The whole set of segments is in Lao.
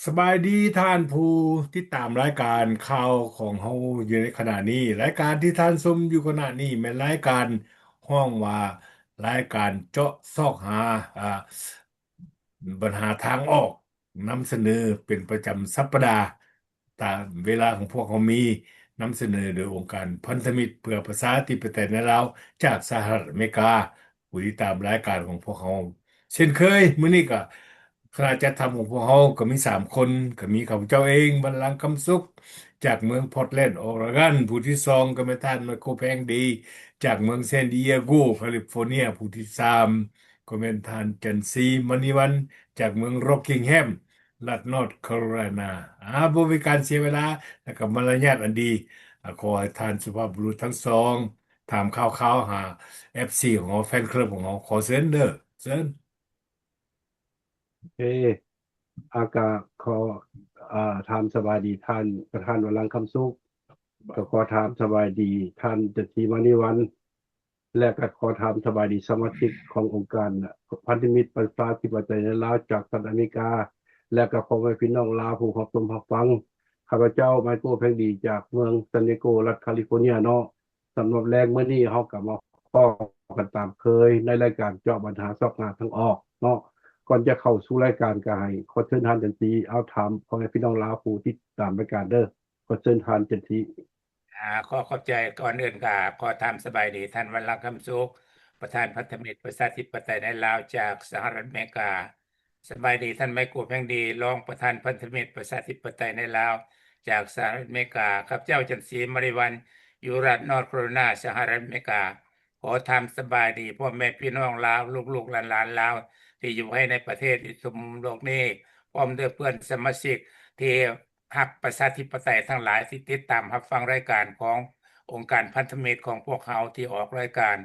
ສະບາຍດີທ່ານຜູ້ຕິດຕາມລາຍການຂ່າວຂອງເຮົາຢູ່ໃນຂະນະນີ້. ລາຍການທີ່ທ່ານຊົມຢູ່ຂະນະນີ້ແມ່ນລາຍການຮ້ອງວ່າ ລາຍການເຈາະຊອກຫາ ອາ ບັນຫາທາງອອກ ນຳສະເໜີເປັນປະຈຳສັບປະດາ ຕາມເວລາຂອງພວກເຮົາມີ ນຳສະເໜີໂດຍອົງການພັນທະມິດເພື່ອປະຊາທິປະໄຕໃນລາວ ຈາກສະຫະລັດອາເມລິກາ. ຜູ້ຕິດຕາມລາຍການຂອງພວກເຮົາ ເຊັ່ນເຄີຍ ມື້ນີ້ກະຄະນະຈັດທຳຂອງພວກເຮົາກະມີສາມຄົນ ກະມີຂ້າພະເຈົ້າເອງ ວັນລັງຄຳສຸກ ຈາກເມືອງພອດແລນ ໂອເຣກອນ, ຜູ້ທີສອງກະແມ່ນທ່ານ ໄມໂຄ ແພງດີ ຈາກເມືອງແຊນດີເອໂກ ຄາລິຟໍເນຍ, ຜູ້ທີສາມ ກໍແມ່ນທ່ານ ຈັນສີ ມະນີວັນ ຈາກເມືອງຣັອກກິງແຮມ ລັດນອດຄາໂຣໄລນາ. ອາ ບໍ່ມີການເສຍເວລາ ແລະກະມາລະຍາດອັນດີ ອາ ຂໍໃຫ້ທ່ານສຸພາບບຸລຸດທັງສອງ ຖາມຂ່າວໆຫາເອັຟຊີຂອງເຮົາ ແຟນຄລັບຂອງເຮົາ. ຂໍເຊີນເດີ ເຊີນ. ໂອເຄ ອາ ກະຂໍ ອາ ຖາມສະບາຍດີທ່ານປະທານວັນລັງຄຳສຸກ, ກະຂໍຖາມສະບາຍດີທ່ານ ຈັນສີ ມະນີວັນ ແລະກະຂໍຖາມສະບາຍດີສະມາຊິກຂອງອົງການພັນທະມິດປະຊາທິປະໄຕໃນລາວ ຈາກສະຫະລັດອາເມລິກາ ແລະກະພໍ່ແມ່ພີ່ນ້ອງລາວຜູ້ຮັບຊົມຮັບຟັງ. ຂ້າພະເຈົ້າ ໄມໂຄ ແພງດີ ຈາກເມືອງ San Diego ລັດຄາລິຟໍເນຍເນາະ. ສຳລັບແລງມື້ນີ້ເຮົາກະມາພໍ້ກັນຕາມເຄີຍ ໃນລາຍການເຈາະບັນຫາຊອກຫາທາງອອກເນາະ. ກ່ອນຈະເຂົ້າສູ່ລາຍການ ກະໃຫ້ຂໍເຊີນທ່ານ ຈັນສີ ເອົາຖາມພໍ່ແມ່ພີ່ນ້ອງລາວຜູ້ຕິດຕາມລາຍການເດີ. ຂໍເຊີນທ່ານ ຈັນສີ. ອາ ຂໍຂອບໃຈ. ກ່ອນອື່ນກະຂໍຖາມສະບາຍດີທ່ານ ວັນລັງຄຳສຸກ ປະທານພັນທະມິດປະຊາທິປະໄຕໃນລາວ ຈາກສະຫະລັດອາເມລິກາ. ສະບາຍດີທ່ານ ໄມໂຄ ແພງດີ ຮອງປະທານພັນທະມິດປະຊາທິປະໄຕໃນລາວ ຈາກສະຫະລັດອາເມລິກາ. ຂ້າພະເຈົ້າ ຈັນສີ ມະນີວັນ ຢູ່ລັດນອດຄາໂຣໄລນາ ສະຫະລັດອາເມລິກາ. ຂໍຖາມສະບາຍດີພໍ່ແມ່ພີ່ນ້ອງລາວ ລູກໆຫຼານໆລາວ ທີ່ຢູ່ພາຍໃນປະເທດ ຢູ່ທົ່ວມຸມໂລກນີ້ ພ້ອມດ້ວຍເພື່ອນສະມາຊິກທີ່ຮັກປະຊາທິປະໄຕທັງຫຼາຍ ທີ່ຕິດຕາມຮັບຟັງລາຍການຂອງອົງການພັນທະມິດຂອງພວກເຮົາ ທີ່ອອກລາຍການ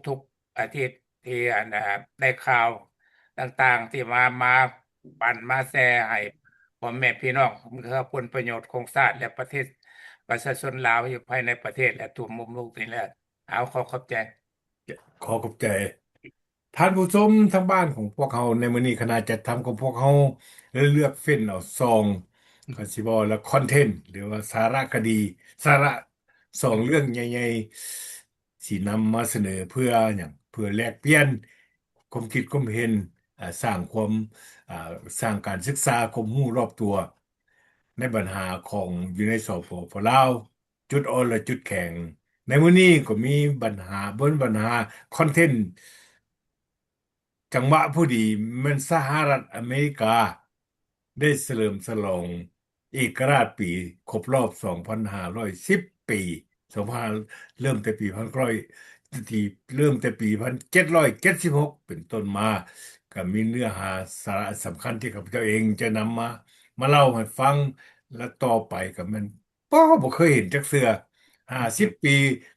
ທຸກໆອາທິດ ທີ່ ອັນ ອາ ໄດ້ຂ່າວຕ່າງໆທີ່ມາ ມາປັ່ນມາແຊໃຫ້ພໍ່ແມ່ພີ່ນ້ອງ ເພື່ອຜົນປະໂຫຍດຂອງຊາດ ແລະ ປະເທດ ປະຊາຊົນລາວຢູ່ພາຍໃນປະເທດ ແລະ ທົ່ວມຸມໂລກນີ້ແຫຼະ. ເອົາ ຂໍຂອບໃຈ. ຂໍຂອບໃຈ. ທ່ານຜູ້ຊົມທາງບ້ານຂອງພວກເຮົາ, ໃນມື້ນີ້ຄະນະຈັດທຳຂອງພວກເຮົາໄດ້ເລືອກເຟັ້ນເອົາສອງ ກະຊິເວົ້າລະຄອນເທັນ ຫຼືວ່າສາລະຄະດີ ສາລະສອງເລື່ອງໃຫຍ່ໆ ຊິນຳມາສະເໜີເພື່ອຫຍັງ? ເພື່ອແລກປ່ຽນຄວາມຄິດຄວາມເຫັນ, ອາ, ສ້າງຄວາມ, ອາ, ສ້າງການສຶກສາຄວາມຮູ້ລອບຕົວໃນບັນຫາຂອງຢູ່ໃນ ສປປ ລາວ, ຈຸດອ່ອນ ແລະ ຈຸດແຂງ. ໃນມື້ນີ້ກໍມີບັນຫາ, ເບິ່ງບັນຫາຄອນເທັນ ຈັງຫວະພໍດີແມ່ນສະຫະລັດອາເມລິກາໄດ້ສະເຫຼີມສະຫຼອງເອກະລາດປີຄົບລອບສອງພັນຫ້າຮ້ອຍສິບປີ ສອງພັນ ເລີ່ມແຕ່ປີພັນເກົ້າຮ້ອຍ ທີ່ເລີ່ມແຕ່ປີພັນເຈັດຮ້ອຍເຈັດສິບຫົກເປັນຕົ້ນມາ, ກໍມີເນື້ອຫາສາລະອັນສຳຄັນທີ່ຂ້າພະເຈົ້າເອງຈະນຳມາ ມາເລົ່າໃຫ້ຟັງ ແລະ ຕໍ່ໄປກໍແມ່ນ ບໍ່ ບໍ່ເຄີຍເຫັນຈັກເທື່ອ ຫ້າສິບປີ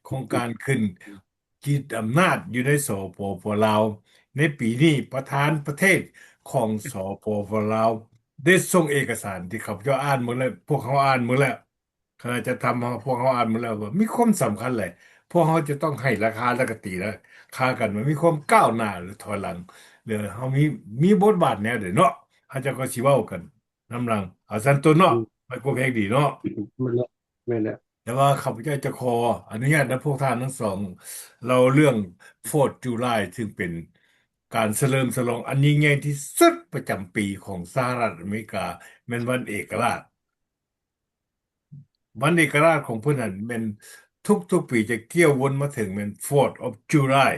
ຂອງການຂຶ້ນ ຍຶດອຳນາດຢູ່ໃນ ສປປ ລາວ. ໃນປີນີ້ ປະທານປະເທດຂອງ ສປປ ລາວ ໄດ້ສົ່ງເອກະສານທີ່ຂ້າພະເຈົ້າອ່ານໝົດແລ້ວ, ພວກເຮົາອ່ານໝົດແລ້ວ, ຄະນະຈັດທຳເຮົາ ພວກເຮົາອ່ານໝົດແລ້ວ ວ່າມີຄວາມສຳຄັນແຫຼະ. ພວກເຮົາຈະຕ້ອງໃຫ້ລາຄາ ແລະ ກະຕີລາຄາກັນວ່າມີຄວາມກ້າວໜ້າ ຫຼື ຖອຍຫຼັງ ຫຼື ເຮົາມີ ມີບົດບາດແນວໃດເນາະ, ເຮົາເຈົ້າກໍຊິເວົ້າກັນນຳຫຼັງ. ເອົາຊັ້ນຕົ້ນເນາະ, ອືມ ໄມໂຄ ແພງດີເນາະ. ແມ່ນແລ້ວ ແມ່ນແລ້ວ. ແຕ່ວ່າຂ້າພະເຈົ້າຈະຂໍອະນຸຍາດນຳພວກທ່ານທັງສອງເລົ່າເລື່ອງ Fourth of July ຊຶ່ງເປັນການສະເຫຼີມສະຫຼອງອັນຍິ່ງໃຫຍ່ທີ່ສຸດປະຈຳປີຂອງສະຫະລັດອາເມລິກາ, ແມ່ນວັນເອກະລາດ. ວັນເອກະລາດຂອງເພິ່ນນັ້ນແມ່ນທຸກໆປີຈະກ່ຽວວົນມາເຖິງແມ່ນ Fourth of July.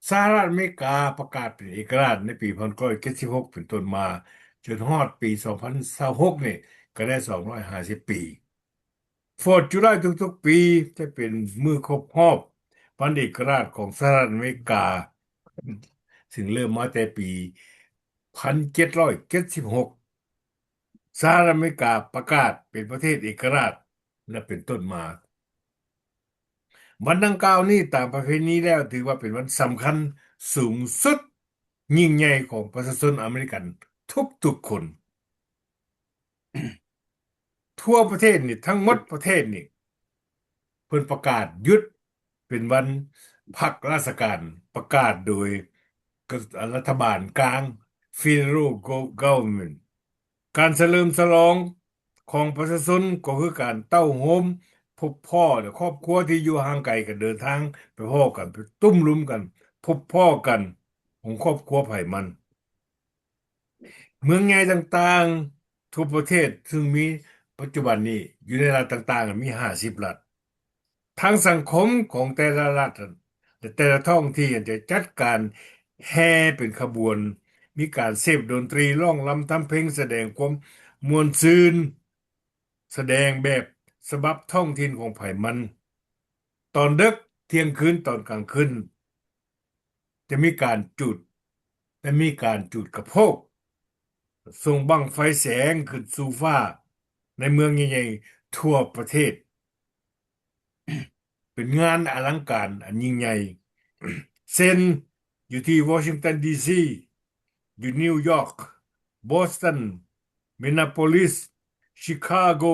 ສະຫະລັດອາເມລິກາປະກາດເປັນເອກະລາດໃນປີພັນເກົ້າຮ້ອຍເຈັດສິບຫົກເປັນຕົ້ນມາ, ຈົນຮອດປີສອງພັນຊາວຫົກນີ້ກໍໄດ້ສອງຮ້ອຍຫ້າສິບປີ. Fourth of July ທຸກໆປີຈະເປັນມື້ຄົບຮອບວັນເອກະລາດຂອງສະຫະລັດອາເມລິກາ, ຊຶ່ງເລີ່ມມາແຕ່ປີພັນເຈັດຮ້ອຍເຈັດສິບຫົກ ສະຫະລັດອາເມລິກາປະກາດເປັນປະເທດເອກະລາດ ແລະ ເປັນຕົ້ນມາ. ວັນດັ່ງກ່າວນີ້ ຕາມປະເພນີແລ້ວ ຖືວ່າເປັນວັນສຳຄັນສູງສຸດ ຍິ່ງໃຫຍ່ຂອງປະຊາຊົນອາເມລິກັນທຸກໆຄົນ. ທົ່ວປະເທດນີ້ ທັງໝົດປະເທດນີ້ ເພິ່ນປະກາດຢຸດເປັນວັນພັກລາຊະການ ປະກາດໂດຍ ກະ ລັດຖະບານກາງ Federal Go- Government. ການສະເຫຼີມສະຫຼອງຂອງປະຊາຊົນກໍຄືການເຕົ້າໂຮມພົບພໍ້ ແລະ ຄອບຄົວທີ່ຢູ່ຫ່າງໄກກັນເດີນທາງໄປພໍ້ກັນ ໄປຕຸ້ມລຸມກັນ ພົບພໍ້ກັນຂອງຄອບຄົວໃຜມັນ. ເມືອງໃຫຍ່ຕ່າງໆທົ່ວປະເທດ ຊຶ່ງມີປັດຈຸບັນນີ້ຢູ່ໃນລັດຕ່າງໆມີຫ້າສິບລັດ. ທາງສັງຄົມຂອງແຕ່ລະລັດ ແລະ ແຕ່ລະທ້ອງຖິ່ນຈະຈັດການແຫ່ເປັນຂະບວນ, ມີການເສບດົນຕຣີ, ຮ້ອງລຳທຳເພງ, ສະແດງຄວາມມ່ວນຊື່ນ, ສະແດງແບບສະບັບທ້ອງຖິ່ນຂອງໃຜມັນ. ຕອນເດິກ, ທ່ຽງຄືນ, ຕອນກາງຄືນ ຈະມີການຈູດ ແລະ ມີການຈູດກະໂພກ, ສົ່ງບັ້ງໄຟແສງຂຶ້ນສູ່ຟ້າໃນເມືອງໃຫຍ່ໆທົ່ວປະເທດ. ເປັນງານອະລັງການອັນຍິ່ງໃຫຍ່ ເຊັ່ນ ຢູ່ທີ່ວໍຊິງຕັນ ດີຊີ, ຢູ່ນິວຢອກ, ບອສຕັນ, ມິນນາໂປລິສ, ຊິຄາໂກ,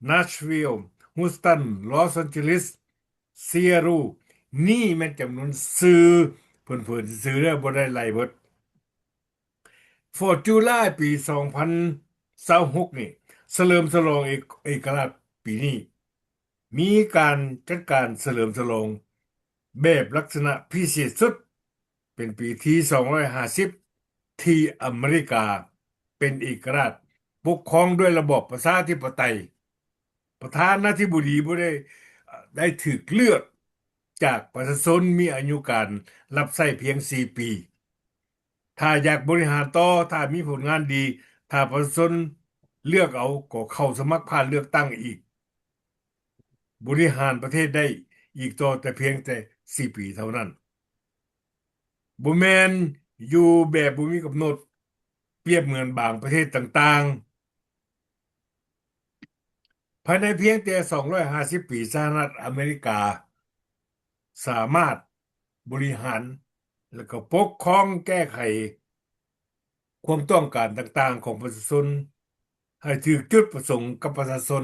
ນາຊວິລ, ຮີສຕັນ, ລອສອານເຈລິສ, ຊີແອດເທິນ. ນີ້ແມ່ນຈຳນວນຊື່ ເຜິ້ນໆຊື່ໆເດີ ບໍ່ໄດ້ໄລ່ເບິດ. ໂຟດຈູລາຍປີສອງພັນຊາວຫົກນີ້ ສະເຫຼີມສະຫຼອງເອກ ເອກະລາດປີນີ້ ມີການຈັດການສະເຫຼີມສະຫຼອງແບບລັກສະນະພິເສດສຸດ ເປັນປີທີສອງຮ້ອຍຫ້າສິບ ທີ່ອາເມລິກາເປັນເອກະລາດ ປົກຄອງດ້ວຍລະບອບປະຊາທິປະໄຕ. ປະທານາທິບໍດີບໍ່ໄດ້ ໄດ້ຖືກເລືອກຈາກປະຊາຊົນ, ມີອາຍຸການຮັບໃຊ້ພຽງສີ່ປີ. ຖ້າຢາກບໍລິຫານຕໍ່, ຖ້າມີຜົນງານດີ, ຖ້າປະຊາຊົນເລືອກເອົາ, ກໍເຂົ້າສະໝັກຜ່ານເລືອກຕັ້ງອີກ, ບໍລິຫານປະເທດໄດ້ອີກຕໍ່ ແຕ່ພຽງແຕ່ສີ່ປີເທົ່ານັ້ນ. ບໍ່ແມ່ນຢູ່ແບບບໍ່ມີກຳນົດ, ປຽບເໝືອນບາງປະເທດຕ່າງໆ. ພາຍໃນພຽງແຕ່ສອງຮ້ອຍຫ້າສິບປີ, ສະຫະລັດອາເມລິກາສາມາດບໍລິຫານ ແລະ ກໍປົກຄອງແກ້ໄຂຄວາມຕ້ອງການຕ່າງໆຂອງປະຊາຊົນ ໃຫ້ຖືກຈຸດປະສົງກັບປະຊາຊົນ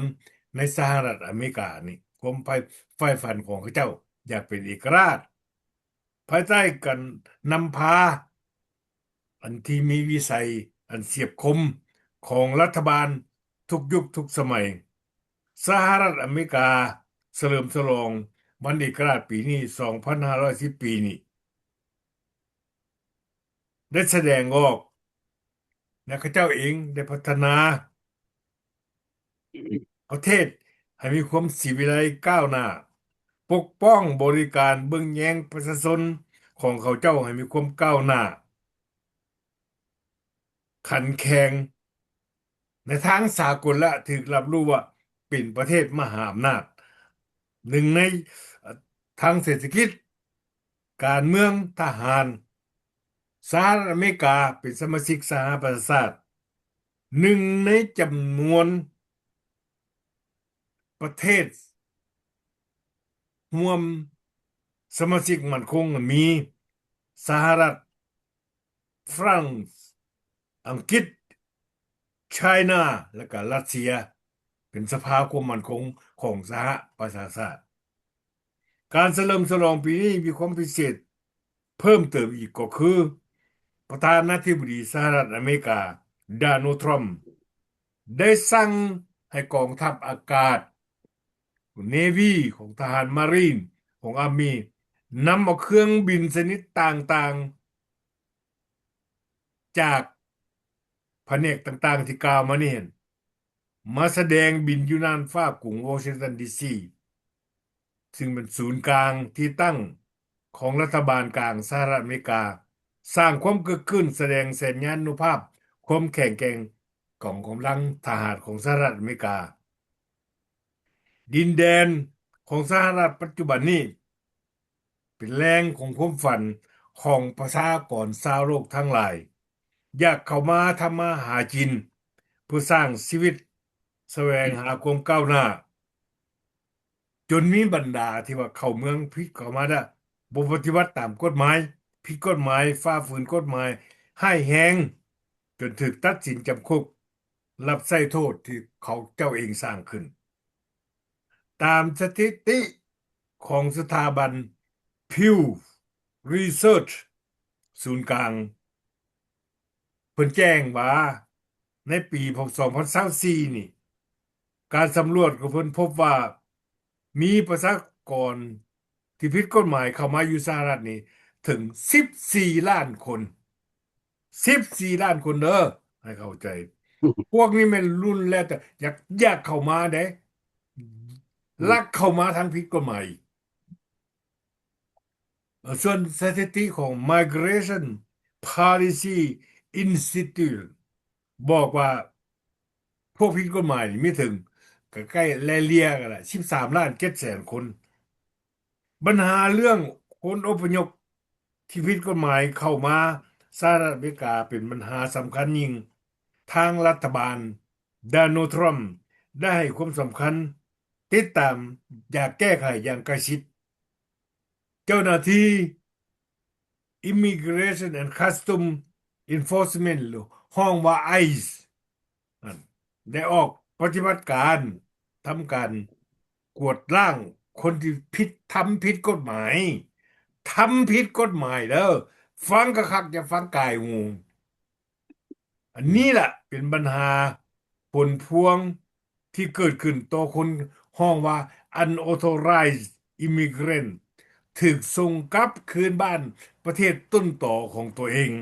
ໃນສະຫະລັດອາເມລິການີ້. ຄວາມໃຝ່ ໃຝ່ຝັນຂອງເຂົາເຈົ້າຢາກເປັນເອກະລາດ ພາຍໃຕ້ການນຳພາອັນທີ່ມີວິໄສອັນສຽບຄົມຂອງລັດຖະບານທຸກຍຸກທຸກສະໄໝ. ສະຫະລັດອາເມລິກາສະເຫຼີມສະຫຼອງວັນເອກະລາດປີນີ້ ສອງພັນຫ້າຮ້ອຍສິບປີນີ້ ໄດ້ສະແດງອອກ ແລະ ເຂົາເຈົ້າເອງໄດ້ພັດທະນາປະເທດໃຫ້ມີຄວາມສີວິໄລກ້າວໜ້າ, ປົກປ້ອງບໍລິການເບິ່ງແຍງປະຊາຊົນຂອງເຂົາເຈົ້າໃຫ້ມີຄວາມກ້າວໜ້າ ຂັນແຂງ ໃນທາງສາກົນ ແລະ ຖືກຮັບຮູ້ວ່າເປັນປະເທດມະຫາອຳນາດ ໜຶ່ງໃນ ເອີ່ ທາງເສດຖະກິດ, ການເມືອງ, ທະຫານ. ສະຫະລັດອາເມລິກາເປັນສະມາຊິກສະຫະປະຊາຊາດ, ໜຶ່ງໃນຈຳນວນປະເທດຮ່ວມສະມາຊິກໝັ້ນຄົງ ມີສະຫະລັດ, ຝຣັ່ງ, ອັງກິດ, ໄຊນາ ແລະ ກະຣັດເຊຍ ເປັນສະພາຄວາມໝັ້ນຄົງຂອງສະຫະປະຊາຊາດ. ການສະເຫຼີມສະຫຼອງປີນີ້ມີຄວາມພິເສດເພີ່ມເຕີມອີກກໍຄື ປະທານາທິບໍດີສະຫະລັດອາເມລິກາ ໂດນັລ ທຣຳ ໄດ້ສັ່ງໃຫ້ກອງທັບອາກາດ, ເນວີ ຂອງທະຫານ, ມາຣີນຂອງອາມີ ນຳເອົາເຄື່ອງບິນຊະນິດຕ່າງໆ ຈາກພະແນກຕ່າງໆທີ່ກ່າວມານີ້ ມາສະແດງບິນຢູ່ນ່ານຟ້າກຸງວໍຊິງຕັນ ດີຊີ ຊຶ່ງເປັນສູນກາງທີ່ຕັ້ງຂອງລັດຖະບານກາງສະຫະລັດອາເມລິກາ, ສ້າງຄວາມຄຶກຄື້ນ, ສະແດງສັນຍານຸພາບຄວາມແຂງແກ່ງຂອງກຳລັງທະຫານຂອງສະຫະລັດອາເມລິກາ. ດິນແດນຂອງສະຫະລັດປັດຈຸບັນນີ້ ເປັນແຫຼ່ງຂອງຄວາມຝັນຂອງປະຊາກອນຊາວໂລກທັງຫຼາຍ ຢາກເຂົ້າມາທຳມາຫາກິນ ເພື່ອສ້າງຊີວິດ, ສະແຫວງຫາຄວາມກ້າວໜ້າ, ຈົນມີບັນດາທີ່ວ່າເຂົ້າເມືອງຜິດເຂົ້າມາໄດ້, ບໍ່ປະຕິບັດຕາມກົດໝາຍ, ຜິດກົດໝາຍ, ຝ່າຝືນກົດໝາຍຮ້າຍແຮງ, ຈົນຖືກຕັດສິນຈຳຄຸກ, ຮັບໃຊ້ໂທດທີ່ເຂົາເຈົ້າເອງສ້າງຂຶ້ນ. ຕາມສະຖິຕິຂອງສະຖາບັນ Pew Research ສູນກາງ ເພິ່ນແຈ້ງວ່າ ໃນປີສອງພັນຊາວສີ່ນີ້ ການສຳຫຼວດຂອງເພິ່ນພົບວ່າມີປະຊາກອນທີ່ຜິດກົດໝາຍເຂົ້າມາຢູ່ສະຫະລັດນີ້ເຖິງສິບສີ່ລ້ານຄົນ. ສິບສີ່ລ້ານຄົນເດີ ໃຫ້ເຂົ້າໃຈ. ພວກນີ້ແມ່ນລຸ້ນແລ້ວ ແຕ່ຢາກ ຢາກເຂົ້າມາເດ້ ລັກເຂົ້າມາທາງຜິດກົດໝາຍ. ເອີ ສ່ວນສະຖິຕິຂອງ Migration Policy Institute ບອກວ່າ ພວກຜິດກົດໝາຍນີ້ມີເຖິງ ໃກ້ໆ ແລ່ເລ່ຍກັນລະ ສິບສາມລ້ານເຈັດແສນຄົນ. ບັນຫາເລື່ອງຄົນອົບພະຍົບທີ່ຜິດກົດໝາຍເຂົ້າມາສະຫະລັດອາເມລິກາ ເປັນບັນຫາສຳຄັນຍິ່ງ. ທາງລັດຖະບານ Donald Trump ໄດ້ໃຫ້ຄວາມສຳຄັນ ຕິດຕາມ ຢາກແກ້ໄຂຢ່າງໃກ້ຊິດ. ເຈົ້າໜ້າທີ່ Immigration and Customs Enforcement ຫຼື ຮ້ອງວ່າ ICE ນັ້ນ ໄດ້ອອກປະຕິບັດການ ທຳການກວດລ້າງຄົນທີ່ຜິດ ທຳຜິດກົດໝາຍ, ທຳຜິດກົດໝາຍເດີ, ຟັງຄັກໆ ຢ່າຟັງກາຍຫູ. ອັນນີ້ລະເປັນບັນຫາຜົນພວງທີ່ເກີດຂຶ້ນຕໍ່ຄົນ ຮ້ອງວ່າ unauthorized immigrant ຖືກສົ່ງກັບຄືນບ້ານປະເທດຕົ້ນຕໍຂອງຕົວເອງ.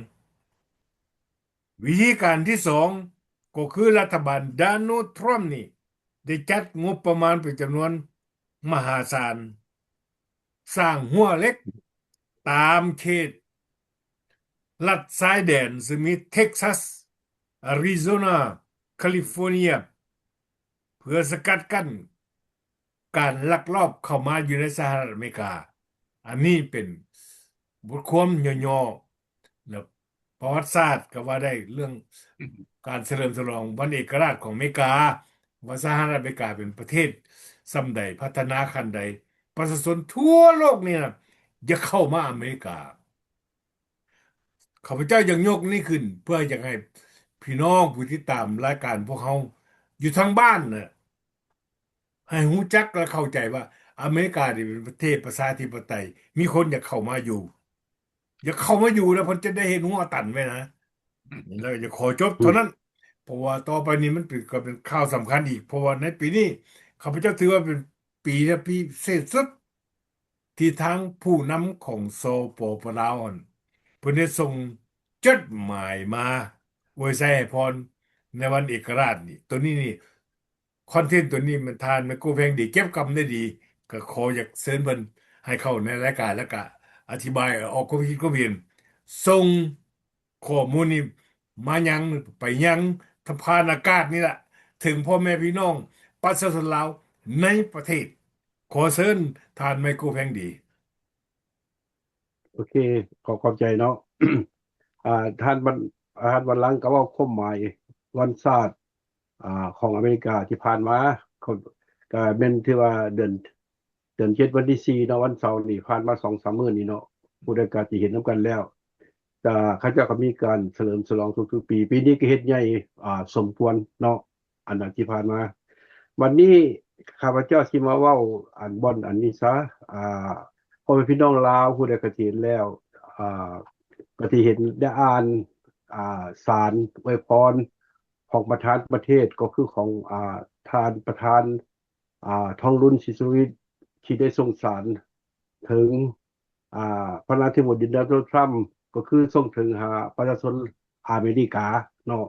ວິທີການທີສອງ ກໍຄືລັດຖະບານ Donald Trump ນີ້ ໄດ້ຈັດງົບປະມານເປັນຈຳນວນມະຫາສານ ສ້າງຮົ້ວເຫຼັກຕາມເຂດລັດຊາຍແດນ ຊຶ່ງມີ Texas, Arizona, California ເພື່ອສະກັດກັ້ນການລັກລອບເຂົ້າມາຢູ່ໃນສະຫະລັດອາເມລິກາ. ອັນນີ້ເປັນບົດຄວາມຫຍໍ້ໆ ແລະ ປະຫວັດສາດກໍວ່າໄດ້ ເລື່ອງການສະເຫຼີມສະຫຼອງວັນເອກະລາດຂອງອາເມລິກາ ວ່າສະຫະລັດອາເມລິກາເປັນປະເທດສ່ຳໃດ ພັດທະນາຂັ້ນໃດ, ປະຊາຊົນທົ່ວໂລກນີ້ນະ ຢາກເຂົ້າມາອາເມລິກາ. ຂ້າພະເຈົ້າຢາກຍົກນີ້ຂຶ້ນ ເພື່ອຢາກໃຫ້ພີ່ນ້ອງຜູ້ຕິດຕາມລາຍການພວກເຮົາຢູ່ທາງບ້ານນະ ໃຫ້ຮູ້ຈັກ ແລະ ເຂົ້າໃຈວ່າອາເມລິການີ້ເປັນປະເທດປະຊາທິປະໄຕ, ມີຄົນຢາກເຂົ້າມາຢູ່ ຢາກເຂົ້າມາຢູ່ ແລ້ວເພິ່ນຈະໄດ້ເຮັດຮົ້ວຕັນໄວ້ນະ. ແລ້ວຢາກຂໍຈົບເທົ່ານັ້ນ ເພາະວ່າຕໍ່ໄປນີ້ມັນເປັນ ກໍເປັນຂ່າວສຳຄັນອີກ, ເພາະວ່າໃນປີນີ້ ຂ້າພະເຈົ້າຖືວ່າເປັນປີທີ່ພິເສດສຸດ ທີ່ທາງຜູ້ນຳຂອງ ສປປ ລາວຫັ້ນ ເພິ່ນໄດ້ສົ່ງຈົດໝາຍມາອວຍໄຊໃຫ້ພອນໃນວັນເອກະລາດນີ້. ໂຕນີ້ນີ້ ຄອນເທັນໂຕນີ້ແມ່ນທ່ານໄມໂກແພງດີເກັບກຳໄດ້ດີ, ກໍຂໍຢາກເຊີນເພິ່ນໃຫ້ເຂົ້າໃນລາຍການ ແລ້ວກະອະທິບາຍອອກຄວາມຄິດຄວາມເຫັນ, ສົ່ງຂໍ້ມູນນີ້ມາຍັງ ໄປຍັງທາງຜ່ານອາກາດນີ້ລະ ເຖິງພໍ່ແມ່ພີ່ນ້ອງປະຊາຊົນລາວໃນປະເທດ. ຂໍເຊີນທ່ານໄມໂກແພງດີ. ໂອເຄ ຂໍຂອບໃຈເນາະ. ອ່າ ທ່ານບັນ ທ່ານບັນລັງກໍເວົ້າຄວາມໝາຍວັນຊາດ ອ່າ ຂອງອາເມລິກາທີ່ຜ່ານມາ ກໍ ກໍແມ່ນຖືວ່າເດືອນ ເດືອນເຈັດ ວັນທີສີ່ເນາະ, ວັນເສົານີ້ ຜ່ານມາສອງສາມມື້ນີ້ເນາະ, ຜູ້ໃດກໍຈະເຫັນນຳກັນແລ້ວ. ກໍເຂົາເຈົ້າກໍມີການສະເຫຼີມສະຫຼອງທຸກໆປີ, ປີນີ້ກໍເຮັດໃຫຍ່ ອ່າ ສົມຄວນເນາະ. ອັນນັ້ນທີ່ຜ່ານມາ. ບັດນີ້ຂ້າພະເຈົ້າຊິມາເວົ້າອັນບ່ອນອັນນີ້ຊະ ອ່າ ພໍ່ແມ່ພີ່ນ້ອງລາວຜູ້ໃດກະເຫັນແລ້ວ ອ່າ ກະຊິເຫັນໄດ້ອ່ານ ອ່າ ສານອວຍພອນຂອງປະທານປະເທດ ກໍຄືຂອງ ອ່າ ທ່ານປະທານ ອ່າ ທອງລຸນ ສີສຸລິດ ທີ່ໄດ້ສົ່ງສານເຖິງ ອ່າ ປະທານາທິບໍດີ ໂດນັລ ທຣຳ ກໍຄືສົ່ງເຖິງຫາປະຊາຊົນອາເມລິກາເນາະ.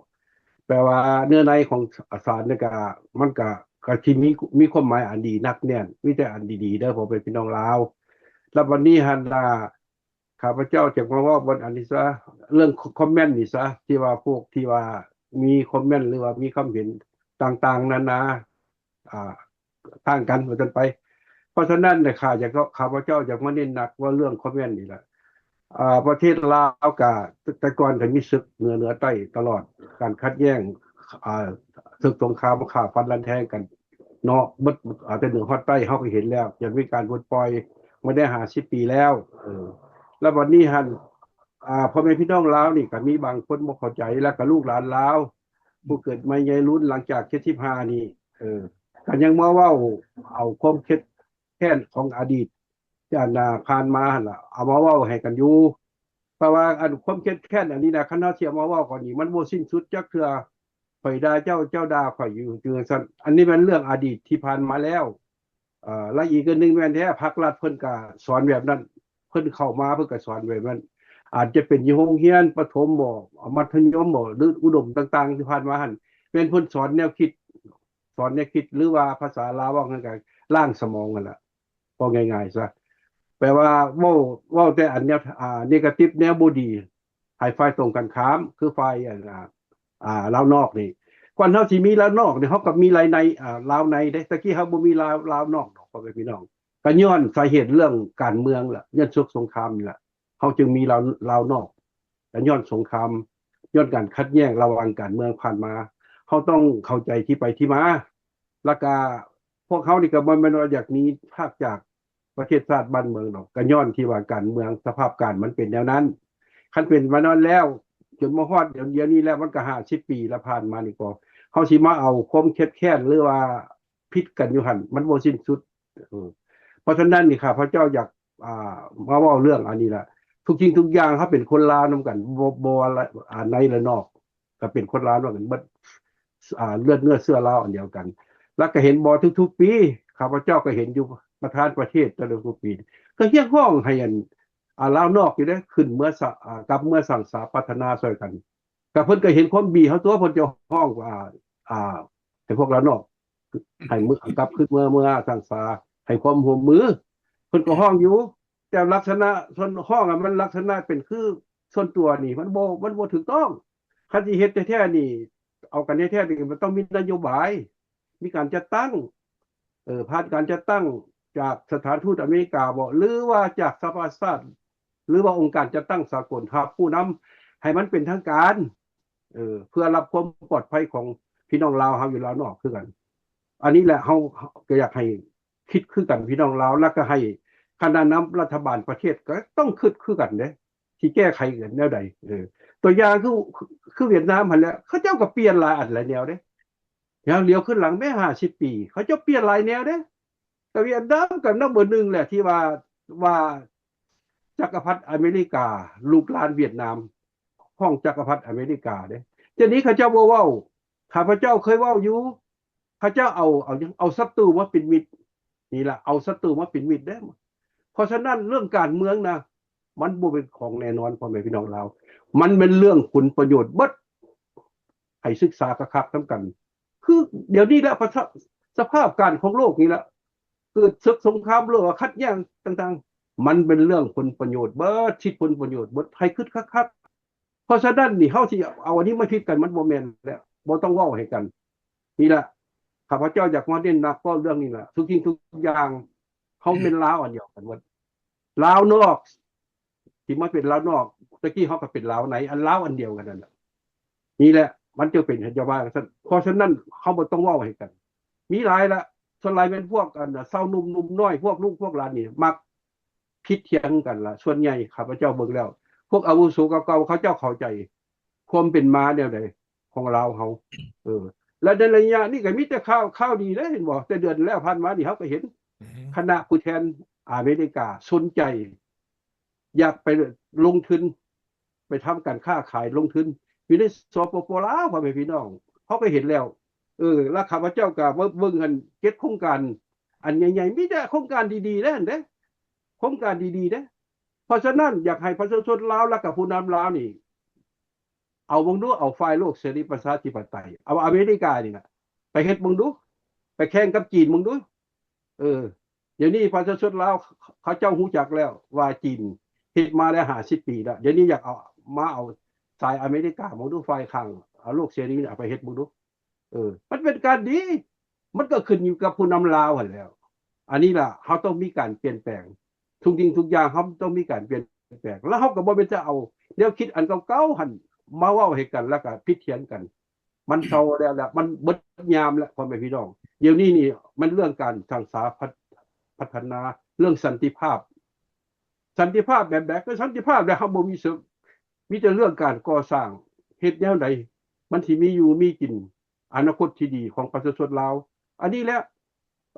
ແປວ່າເນື້ອໃນຂອງສານນີ້ກະ ມັນກະ ກະທີ່ມີ ມີຄວາມໝາຍອັນດີໜັກແໜ້ນ, ມີແຕ່ອັນດີໆເດີ ພໍ່ແມ່ພີ່ນ້ອງລາວ. ແລ້ວບັດນີ້ຫັ້ນນະ ຂ້າພະເຈົ້າຈະມາເວົ້າເລື່ອງອັນນີ້ຊະ ເລື່ອງຄອມເມັນນີ້ຊະ ທີ່ວ່າພວກທີ່ວ່າມີຄອມເມັນ ຫຼືວ່າມີຄວາມເຫັນຕ່າງໆນານາ ອ່າ ຕ່າງກັນວ່າຊັ້ນໄປ. ເພາະສະນັ້ນນະ ຂ້າຢາກ ຂ້າພະເຈົ້າຢາກມາເນັ້ນໜັກວ່າເລື່ອງຄອມເມັນນີ້ລະ. ອ່າ ປະເທດລາວກະ ແຕ່ກ່ອນກະມີສຶກເໜືອ ເໜືອໃຕ້ຕະຫຼອດ, ການຂັດແຍ້ງ ອ່າ ເຊິ່ງສົງຄາມຂ້າຟັນລັນແທງກັນເນາະ ເບິດ ອ່າ ແຕ່ເໜືອຮອດໃຕ້ ເຮົາກໍເຫັນແລ້ວ ຈະມີການປົດປ່ອຍມາໄດ້ຫ້າສິບປີແລ້ວ. ເອີ ແລ້ວບັດນີ້ຫັ້ນ ອ່າ ພໍ່ແມ່ພີ່ນ້ອງລາວນີ້ກໍມີບາງຄົນບໍ່ເຂົ້າໃຈ ແລ້ວກໍລູກຫຼານລາວຜູ້ເກີດໃໝ່ໃຫຍ່ລຸນຫຼັງຈາກເຈັດສິບຫ້ານີ້ ເອີ ກໍຍັງມາເວົ້າເອົາຄວາມເຄັດແຄ້ນຂອງອະດີດ ທີ່ອັນນ່າຜ່ານມາຫັ້ນລະ ເອົາມາເວົ້າໃຫ້ກັນຢູ່. ເພາະວ່າອັນຄວາມເຄັດແຄ້ນອັນນີ້ນະ ຄັນເຮົາຊິເອົາມາເວົ້າກໍນີ້ ມັນບໍ່ສິ້ນສຸດຈັກເທື່ອ. ຂ້ອຍດ່າເຈົ້າ ເຈົ້າດ່າຂ້ອຍຢູ່ ຈັ່ງຊັ້ນ. ອັນນີ້ແມ່ນເລື່ອງອະດີດທີ່ຜ່ານມາແລ້ວ. ເອີ ແລະອີກອັນໜຶ່ງແມ່ນແທ້ ພັກລັດເພິ່ນກະສອນແບບນັ້ນ ເພິ່ນເຂົ້າມາເພິ່ນກະສອນແບບນັ້ນ ອາດຈະເປັນຢູ່ໂຮງຮຽນປະຖົມບໍ ມັດທະຍົມບໍ ຫຼືອຸດົມຕ່າງໆທີ່ຜ່ານມາຫັ້ນ ແມ່ນເພິ່ນສອນແນວຄິດ ສອນແນວຄິດ ຫຼືວ່າພາສາລາວເວົ້າກັນກະລ້າງສະໝອງຫັ້ນລະ ເວົ້າງ່າຍໆຊະ. ແປວ່າເວົ້າ ເວົ້າແຕ່ອັນແນວ ອາ ເນກາຕິບ ແນວບໍ່ດີ ໃຫ້ຝ່າຍຕົງກັນຂ້າມ ຄືຝ່າຍ ອັນ ອາ ອາ ລາວນອກນີ້. ກ່ອນເຮົາຊິມີລາວນອກນີ້ ເຮົາກໍມີລາວໃນ ອາ ລາວໃນເດ້. ແຕ່ກີ້ເຮົາບໍ່ມີລາວ ລາວນອກດອກ ພໍ່ແມ່ພີ່ນ້ອງ. ກໍຍ້ອນສາເຫດເລື່ອງການເມືອງລະ ຍ້ອນເສກສົງຄາມນີ້ລະ ເຮົາຈຶ່ງມີລາວ ລາວນອກ. ກໍຍ້ອນສົງຄາມ ຍ້ອນການຂັດແຍ່ງລະຫວ່າງການເມືອງຜ່ານມາ. ເຮົາຕ້ອງເຂົ້າໃຈທີ່ໄປທີ່ມາ. ແລ້ວກະພວກເຮົານີ້ກໍບໍ່ແມ່ນວ່າຢາກໜີພາກຈາກປະເທດຊາດບ້ານເມືອງດອກ. ກໍຍ້ອນທີ່ວ່າການເມືອງ ສະພາບການມັນເປັນແນວນັ້ນ. ຄັນເປັນມານານແລ້ວ ຈົນມາຮອດດຽວ ດຽວນີ້ແລ້ວ ມັນກໍຫ້າສິບປີລະຜ່ານມານີ້ກໍ ເຮົາຊິມາເອົາຄວາມເຄັດແຄ້ນ ຫຼືວ່າຜິດກັນຢູ່ຫັ້ນ ມັນບໍ່ສິ້ນສຸດ. ເອີ ເພາະສະນັ້ນນີ້ ຂ້າພະເຈົ້າຢາກ ອ່າ ມາເວົ້າເລື່ອງອັນນີ້ລະ. ທຸກສິ່ງທຸກຢ່າງ ເຮົາເປັນຄົນລາວນຳກັນ ບໍ່ ບໍ່ວ່າ ອ່າ ໃນ ແລະ ນອກ ກໍເປັນຄົນລາວນຳກັນເບິດ ອ່າ ເລືອດເນື້ອເຊື້ອລາວອັນດຽວກັນ. ແລ້ວກໍເຫັນບໍ່ ທຸກໆປີ ຂ້າພະເຈົ້າກໍເຫັນຢູ່ ປະທານປະເທດແຕ່ລະທຸກປີ ກໍຮຽກຮ້ອງໃຫ້ອັນ ອ່າ ລາວນອກນີ້ເດ້ ຂຶ້ນເມືອສະ ອ່າ ກັບເມືອສ້າງສາພັດທະນາຊ່ອຍກັນ. ກໍເພິ່ນກໍເຫັນຄວາມດີເຮົາຕົວະ ເພິ່ນຈະຮ້ອງວ່າ ອ່າ ໃຫ້ພວກລາວນອກ ໃຫ້ເມືອ ກັບຄືນເມືອ ເມືອສ້າງສາ ໃຫ້ຄວາມຮ່ວມມື. ເພິ່ນກໍຮ້ອງຢູ່ ແຕ່ລັກສະນະສ່ວນຮ້ອງ ອະ ມັນລັກສະນະເປັນຄືສ່ວນຕົວນີ້ ມັນບໍ່ ມັນບໍ່ຖືກຕ້ອງ. ຄັນຊິເຮັດແທ້ໆນີ້ ເອົາກັນແທ້ໆນີ້ ມັນຕ້ອງມີນະໂຍບາຍ ມີການຈັດຕັ້ງ ເອີ ຜ່ານການຈັດຕັ້ງຈາກສະຖານທູດອາເມລິກາບໍ ຫຼືວ່າຈາກສະຫະປະຊາຊາດ ຫຼືວ່າອົງການຈັດຕັ້ງສາກົນ ຮັບຜູ້ນຳໃຫ້ມັນເປັນທາງການ ເອີ ເພື່ອຮັບຄວາມປອດໄພຂອງພີ່ນ້ອງລາວເຮົາຢູ່ລາວນອກຄືກັນ. ອັນນີ້ແຫຼະ ເຮົາ ເຮົາກໍຢາກໃຫ້ຄິດຄືກັນ ພີ່ນ້ອງລາວ ແລ້ວກໍໃຫ້ຄະນະນຳລັດຖະບານປະເທດກໍຕ້ອງຄິດຄືກັນເດ້ ຊິແກ້ໄຂກັນແນວໃດ. ເອີ ຕົວຢ່າງຄື ຄືຫວຽດນາມຫັ້ນແຫຼະ ເຂົາເຈົ້າກໍປ່ຽນຫຼາຍອັນຫຼາຍແນວເດ້. ຢ່າງຫຼຽວຄືນຫຼັງແມ້ຫ້າສິບປີ ເຂົາເຈົ້າປ່ຽນຫຼາຍແນວເດ້. ແຕ່ຫວຽດນາມກໍນຳເບີໜຶ່ງແຫຼະ ທີ່ວ່າ ວ່າຈັກກະພັດອາເມລິກາ ລູກຫຼານຫວຽດນາມ ຂອງຈັກກະພັດອາເມລິກາເດ້. ດຽວນີ້ເຂົາເຈົ້າບໍ່ເວົ້າ ຂ້າພະເຈົ້າເຄີຍເວົ້າຢູ່ ເຂົາເຈົ້າເອົາ ເອົາຫຍັງ ເອົາສັດຕູມາເປັນມິດ. ນີ້ລະ ເອົາສັດຕູມາເປັນມິດເດ້. ເພາະສະນັ້ນເລື່ອງການເມືອງນະ ມັນບໍ່ເປັນຂອງແນ່ນອນ ພໍ່ແມ່ພີ່ນ້ອງລາວ ມັນແມ່ນເລື່ອງຜົນປະໂຫຍດເບິດ. ໃຫ້ສຶກສາຄັກໆນຳກັນ ຄືດຽວນີ້ລະ ສະ ສະພາບການຂອງໂລກນີ້ລະ ເກີດເສິກສົງຄາມ ຫຼືວ່າຂັດແຍ່ງຕ່າງໆ ມັນເປັນເລື່ອງຜົນປະໂຫຍດເບິດ ສິດຜົນປະໂຫຍດເບິດ ໃຫ້ຄິດຄັກໆ. ເພາະສະນັ້ນນີ້ ເຮົາຊິເອົາອັນນີ້ມາຜິດກັນ ມັນບໍ່ແມ່ນແລ້ວ ບໍ່ຕ້ອງເວົ້າໃຫ້ກັນ. ນີ້ລະ ຂ້າພະເຈົ້າຢາກມາເນັ້ນໜັກເວົ້າເລື່ອງນີ້ລະ. ທຸກສິ່ງທຸກຢ່າງ ເຮົາແມ່ນລາວອັນດຽວກັນໝົດ ລາວນອກ ທີ່ມາເປັນລາວນອກ ຕະກີ້ເຮົາກໍເປັນລາວໃນ ອັນລາວອັນດຽວກັນນັ້ນລະ. ນີ້ແຫຼະ ມັນຈຶ່ງເປັນນະໂຍບາຍຈັ່ງຊັ້ນ. ເພາະສະນັ້ນ ເຮົາບໍ່ຕ້ອງເວົ້າໃຫ້ກັນ ມີຫຼາຍລະ. ສ່ວນຫຼາຍແມ່ນພວກ ອັນ ຊາວໜຸ່ມ ໜຸ່ມນ້ອຍ ພວກລູກພວກຫຼານນີ້ ມັກຜິດຖຽງກັນລະ. ສ່ວນໃຫຍ່ຂ້າພະເຈົ້າເບິ່ງແລ້ວ ພວກອາວຸໂສເກົ່າໆ ເຂົາເຈົ້າເຂົ້າໃຈຄວາມເປັນມາແນວໃດ ຂອງລາວເຮົາ. ເອີ ແລະໃນໄລຍະນີ້ກໍມີແຕ່ຂ່າວ ຂ່າວດີເດ້ ເຫັນບໍ່? ແຕ່ເດືອນແລ້ວຜ່ານມານີ້ ເຮົາກໍເຫັນ ອືມ ຄະນະຜູ້ແທນອາເມລິກາສົນໃຈ ຢາກໄປລົງທຶນ ໄປທຳການຄ້າຂາຍ ລົງທຶນຢູ່ໃນ ສປປ ລາວ ພໍ່ແມ່ພີ່ນ້ອງ ເຮົາກໍເຫັນແລ້ວ. ເອີ ແລ້ວຂ້າພະເຈົ້າກໍເບິ່ງ ເບິ່ງອັນເຈັດໂຄງການ ອັນໃຫຍ່ໆ ມີແຕ່ໂຄງການດີໆເດ້ຫັ້ນເດ້ ໂຄງການດີໆເດ້. ເພາະສະນັ້ນ ຢາກໃຫ້ປະຊາຊົນລາວ ແລ້ວກໍຜູ້ນຳລາວນີ້ ເອົາເບິ່ງດູ ເອົາຝ່າຍໂລກເສລີປະຊາທິປະໄຕ ເອົາອາເມລິການີ້ນະ ໄປເຮັດເບິ່ງດູ ໄປແຂ່ງກັບຈີນເບິ່ງດູ. ເອີ ດຽວນີ້ປະຊາຊົນລາວເຂົາເຈົ້າຮູ້ຈັກແລ້ວວ່າຈີນເຮັດມາແລ້ວຫ້າສິບປີແລ້ວ ດຽວນີ້ຢາກເອົາ ມາເອົາສາຍອາເມລິກາເບິ່ງດູ ຝ່າຍຂ້າງ ເອົາໂລກເສລີເອົາໄປເຮັດເບິ່ງດູ. ເອີ ມັນເປັນການດີ ມັນກໍຂຶ້ນຢູ່ກັບຜູ້ນຳລາວຫັ້ນແຫຼ້ວ. ອັນນີ້ລະ ເຮົາຕ້ອງມີການປ່ຽນແປງ ທຸກສິ່ງທຸກຢ່າງເຮົາຕ້ອງມີການປ່ຽນແປງ ແລ້ວເຮົາກໍບໍ່ແມ່ນຈະເອົາແນວຄິດອັນເກົ່າໆຫັ້ນມາເວົ້າໃຫ້ກັນ ແລ້ວກໍຜິດຖຽງກັນ. ມັນເຊົາແລ້ວລະ ມັນເບິດຍາມແລ້ວ ພໍ່ແມ່ພີ່ນ້ອງ. ດຽວນີ້ນີ້ມັນເລື່ອງການສ້າງສາພັດ ພັດທະນາ ເລື່ອງສັນຕິພາບ ສັນຕິພາບແບບໃດ? ຄືສັນຕິພາບແລ້ວເຮົາບໍ່ມີເສິກ ມີແຕ່ເລື່ອງການກໍ່ສ້າງ ເຮັດແນວໃດມັນຊິມີຢູ່ມີກິນ ອະນາຄົດທີ່ດີຂອງປະຊາຊົນລາວ. ອັນນີ້ແຫຼະ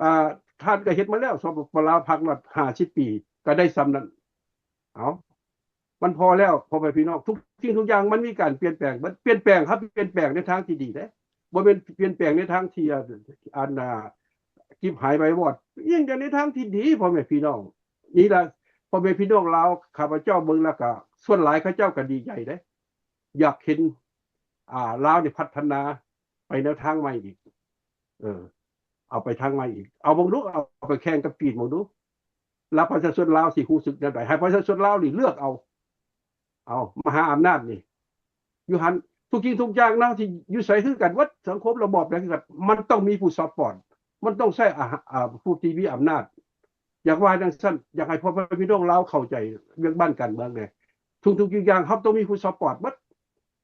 ອ່າ ທ່ານກໍເຮັດມາແລ້ວ ສປປ ລາວ ພັກລັດຫ້າສິບປີ ກໍໄດ້ສ່ຳນັ້ນ. ເອົາ ມັນພໍແລ້ວ ພໍ່ແມ່ພີ່ນ້ອງ ທຸກສິ່ງທຸກຢ່າງມັນມີການປ່ຽນແປງ ມັນປ່ຽນແປງ ເຮົາປ່ຽນແປງໃນທາງທີ່ດີເດ້. ບໍ່ແມ່ນປ່ຽນແປງໃນທາງທີ່ ອັນ ອັນ ອ່າ ຈິບຫາຍໄວວອດ, ປ່ຽນແປງໃນທາງທີ່ດີ ພໍ່ແມ່ພີ່ນ້ອງ. ນີ້ລະ ພໍ່ແມ່ພີ່ນ້ອງລາວ ຂ້າພະເຈົ້າເບິ່ງແລ້ວກະ ສ່ວນຫຼາຍເຂົາເຈົ້າກະດີໃຈເດ້ ຢາກເຫັນ ອ່າ ລາວນີ້ພັດທະນາໄປແນວທາງໃໝ່ອີກ. ເອີ ເອົາໄປທາງໃໝ່ອີກ. ເອົາເບິ່ງດູ ເອົາໄປແຂ່ງກັບຈີນເບິ່ງດູ ລະປະຊາຊົນລາວຊິຮູ້ສຶກແນວໃດ? ໃຫ້ປະຊາຊົນລາວນີ້ເລືອກເອົາ. ເອົາ ມະຫາອຳນາດນີ້ ຢູ່ຫັ້ນ ທຸກສິ່ງທຸກຢ່າງເນາະ ທີ່ຢູ່ໃສຄືກັນເບິດ, ສັງຄົມລະບອບໃດຄືກັນ, ມັນຕ້ອງມີຜູ້ຊັບພອດ, ມັນຕ້ອງໃຊ້ອາ ອາ ຜູ້ທີ່ມີອຳນາດ. ຢາກວ່າຈັ່ງຊັ້ນ, ຢາກໃຫ້ພໍ່ແມ່ພີ່ນ້ອງລາວເຂົ້າໃຈວຽກບ້ານການເມືອງແດ່. ທຸກໆຢ່າງເຮົາຕ້ອງມີຜູ້ຊັບພອດເບິດ.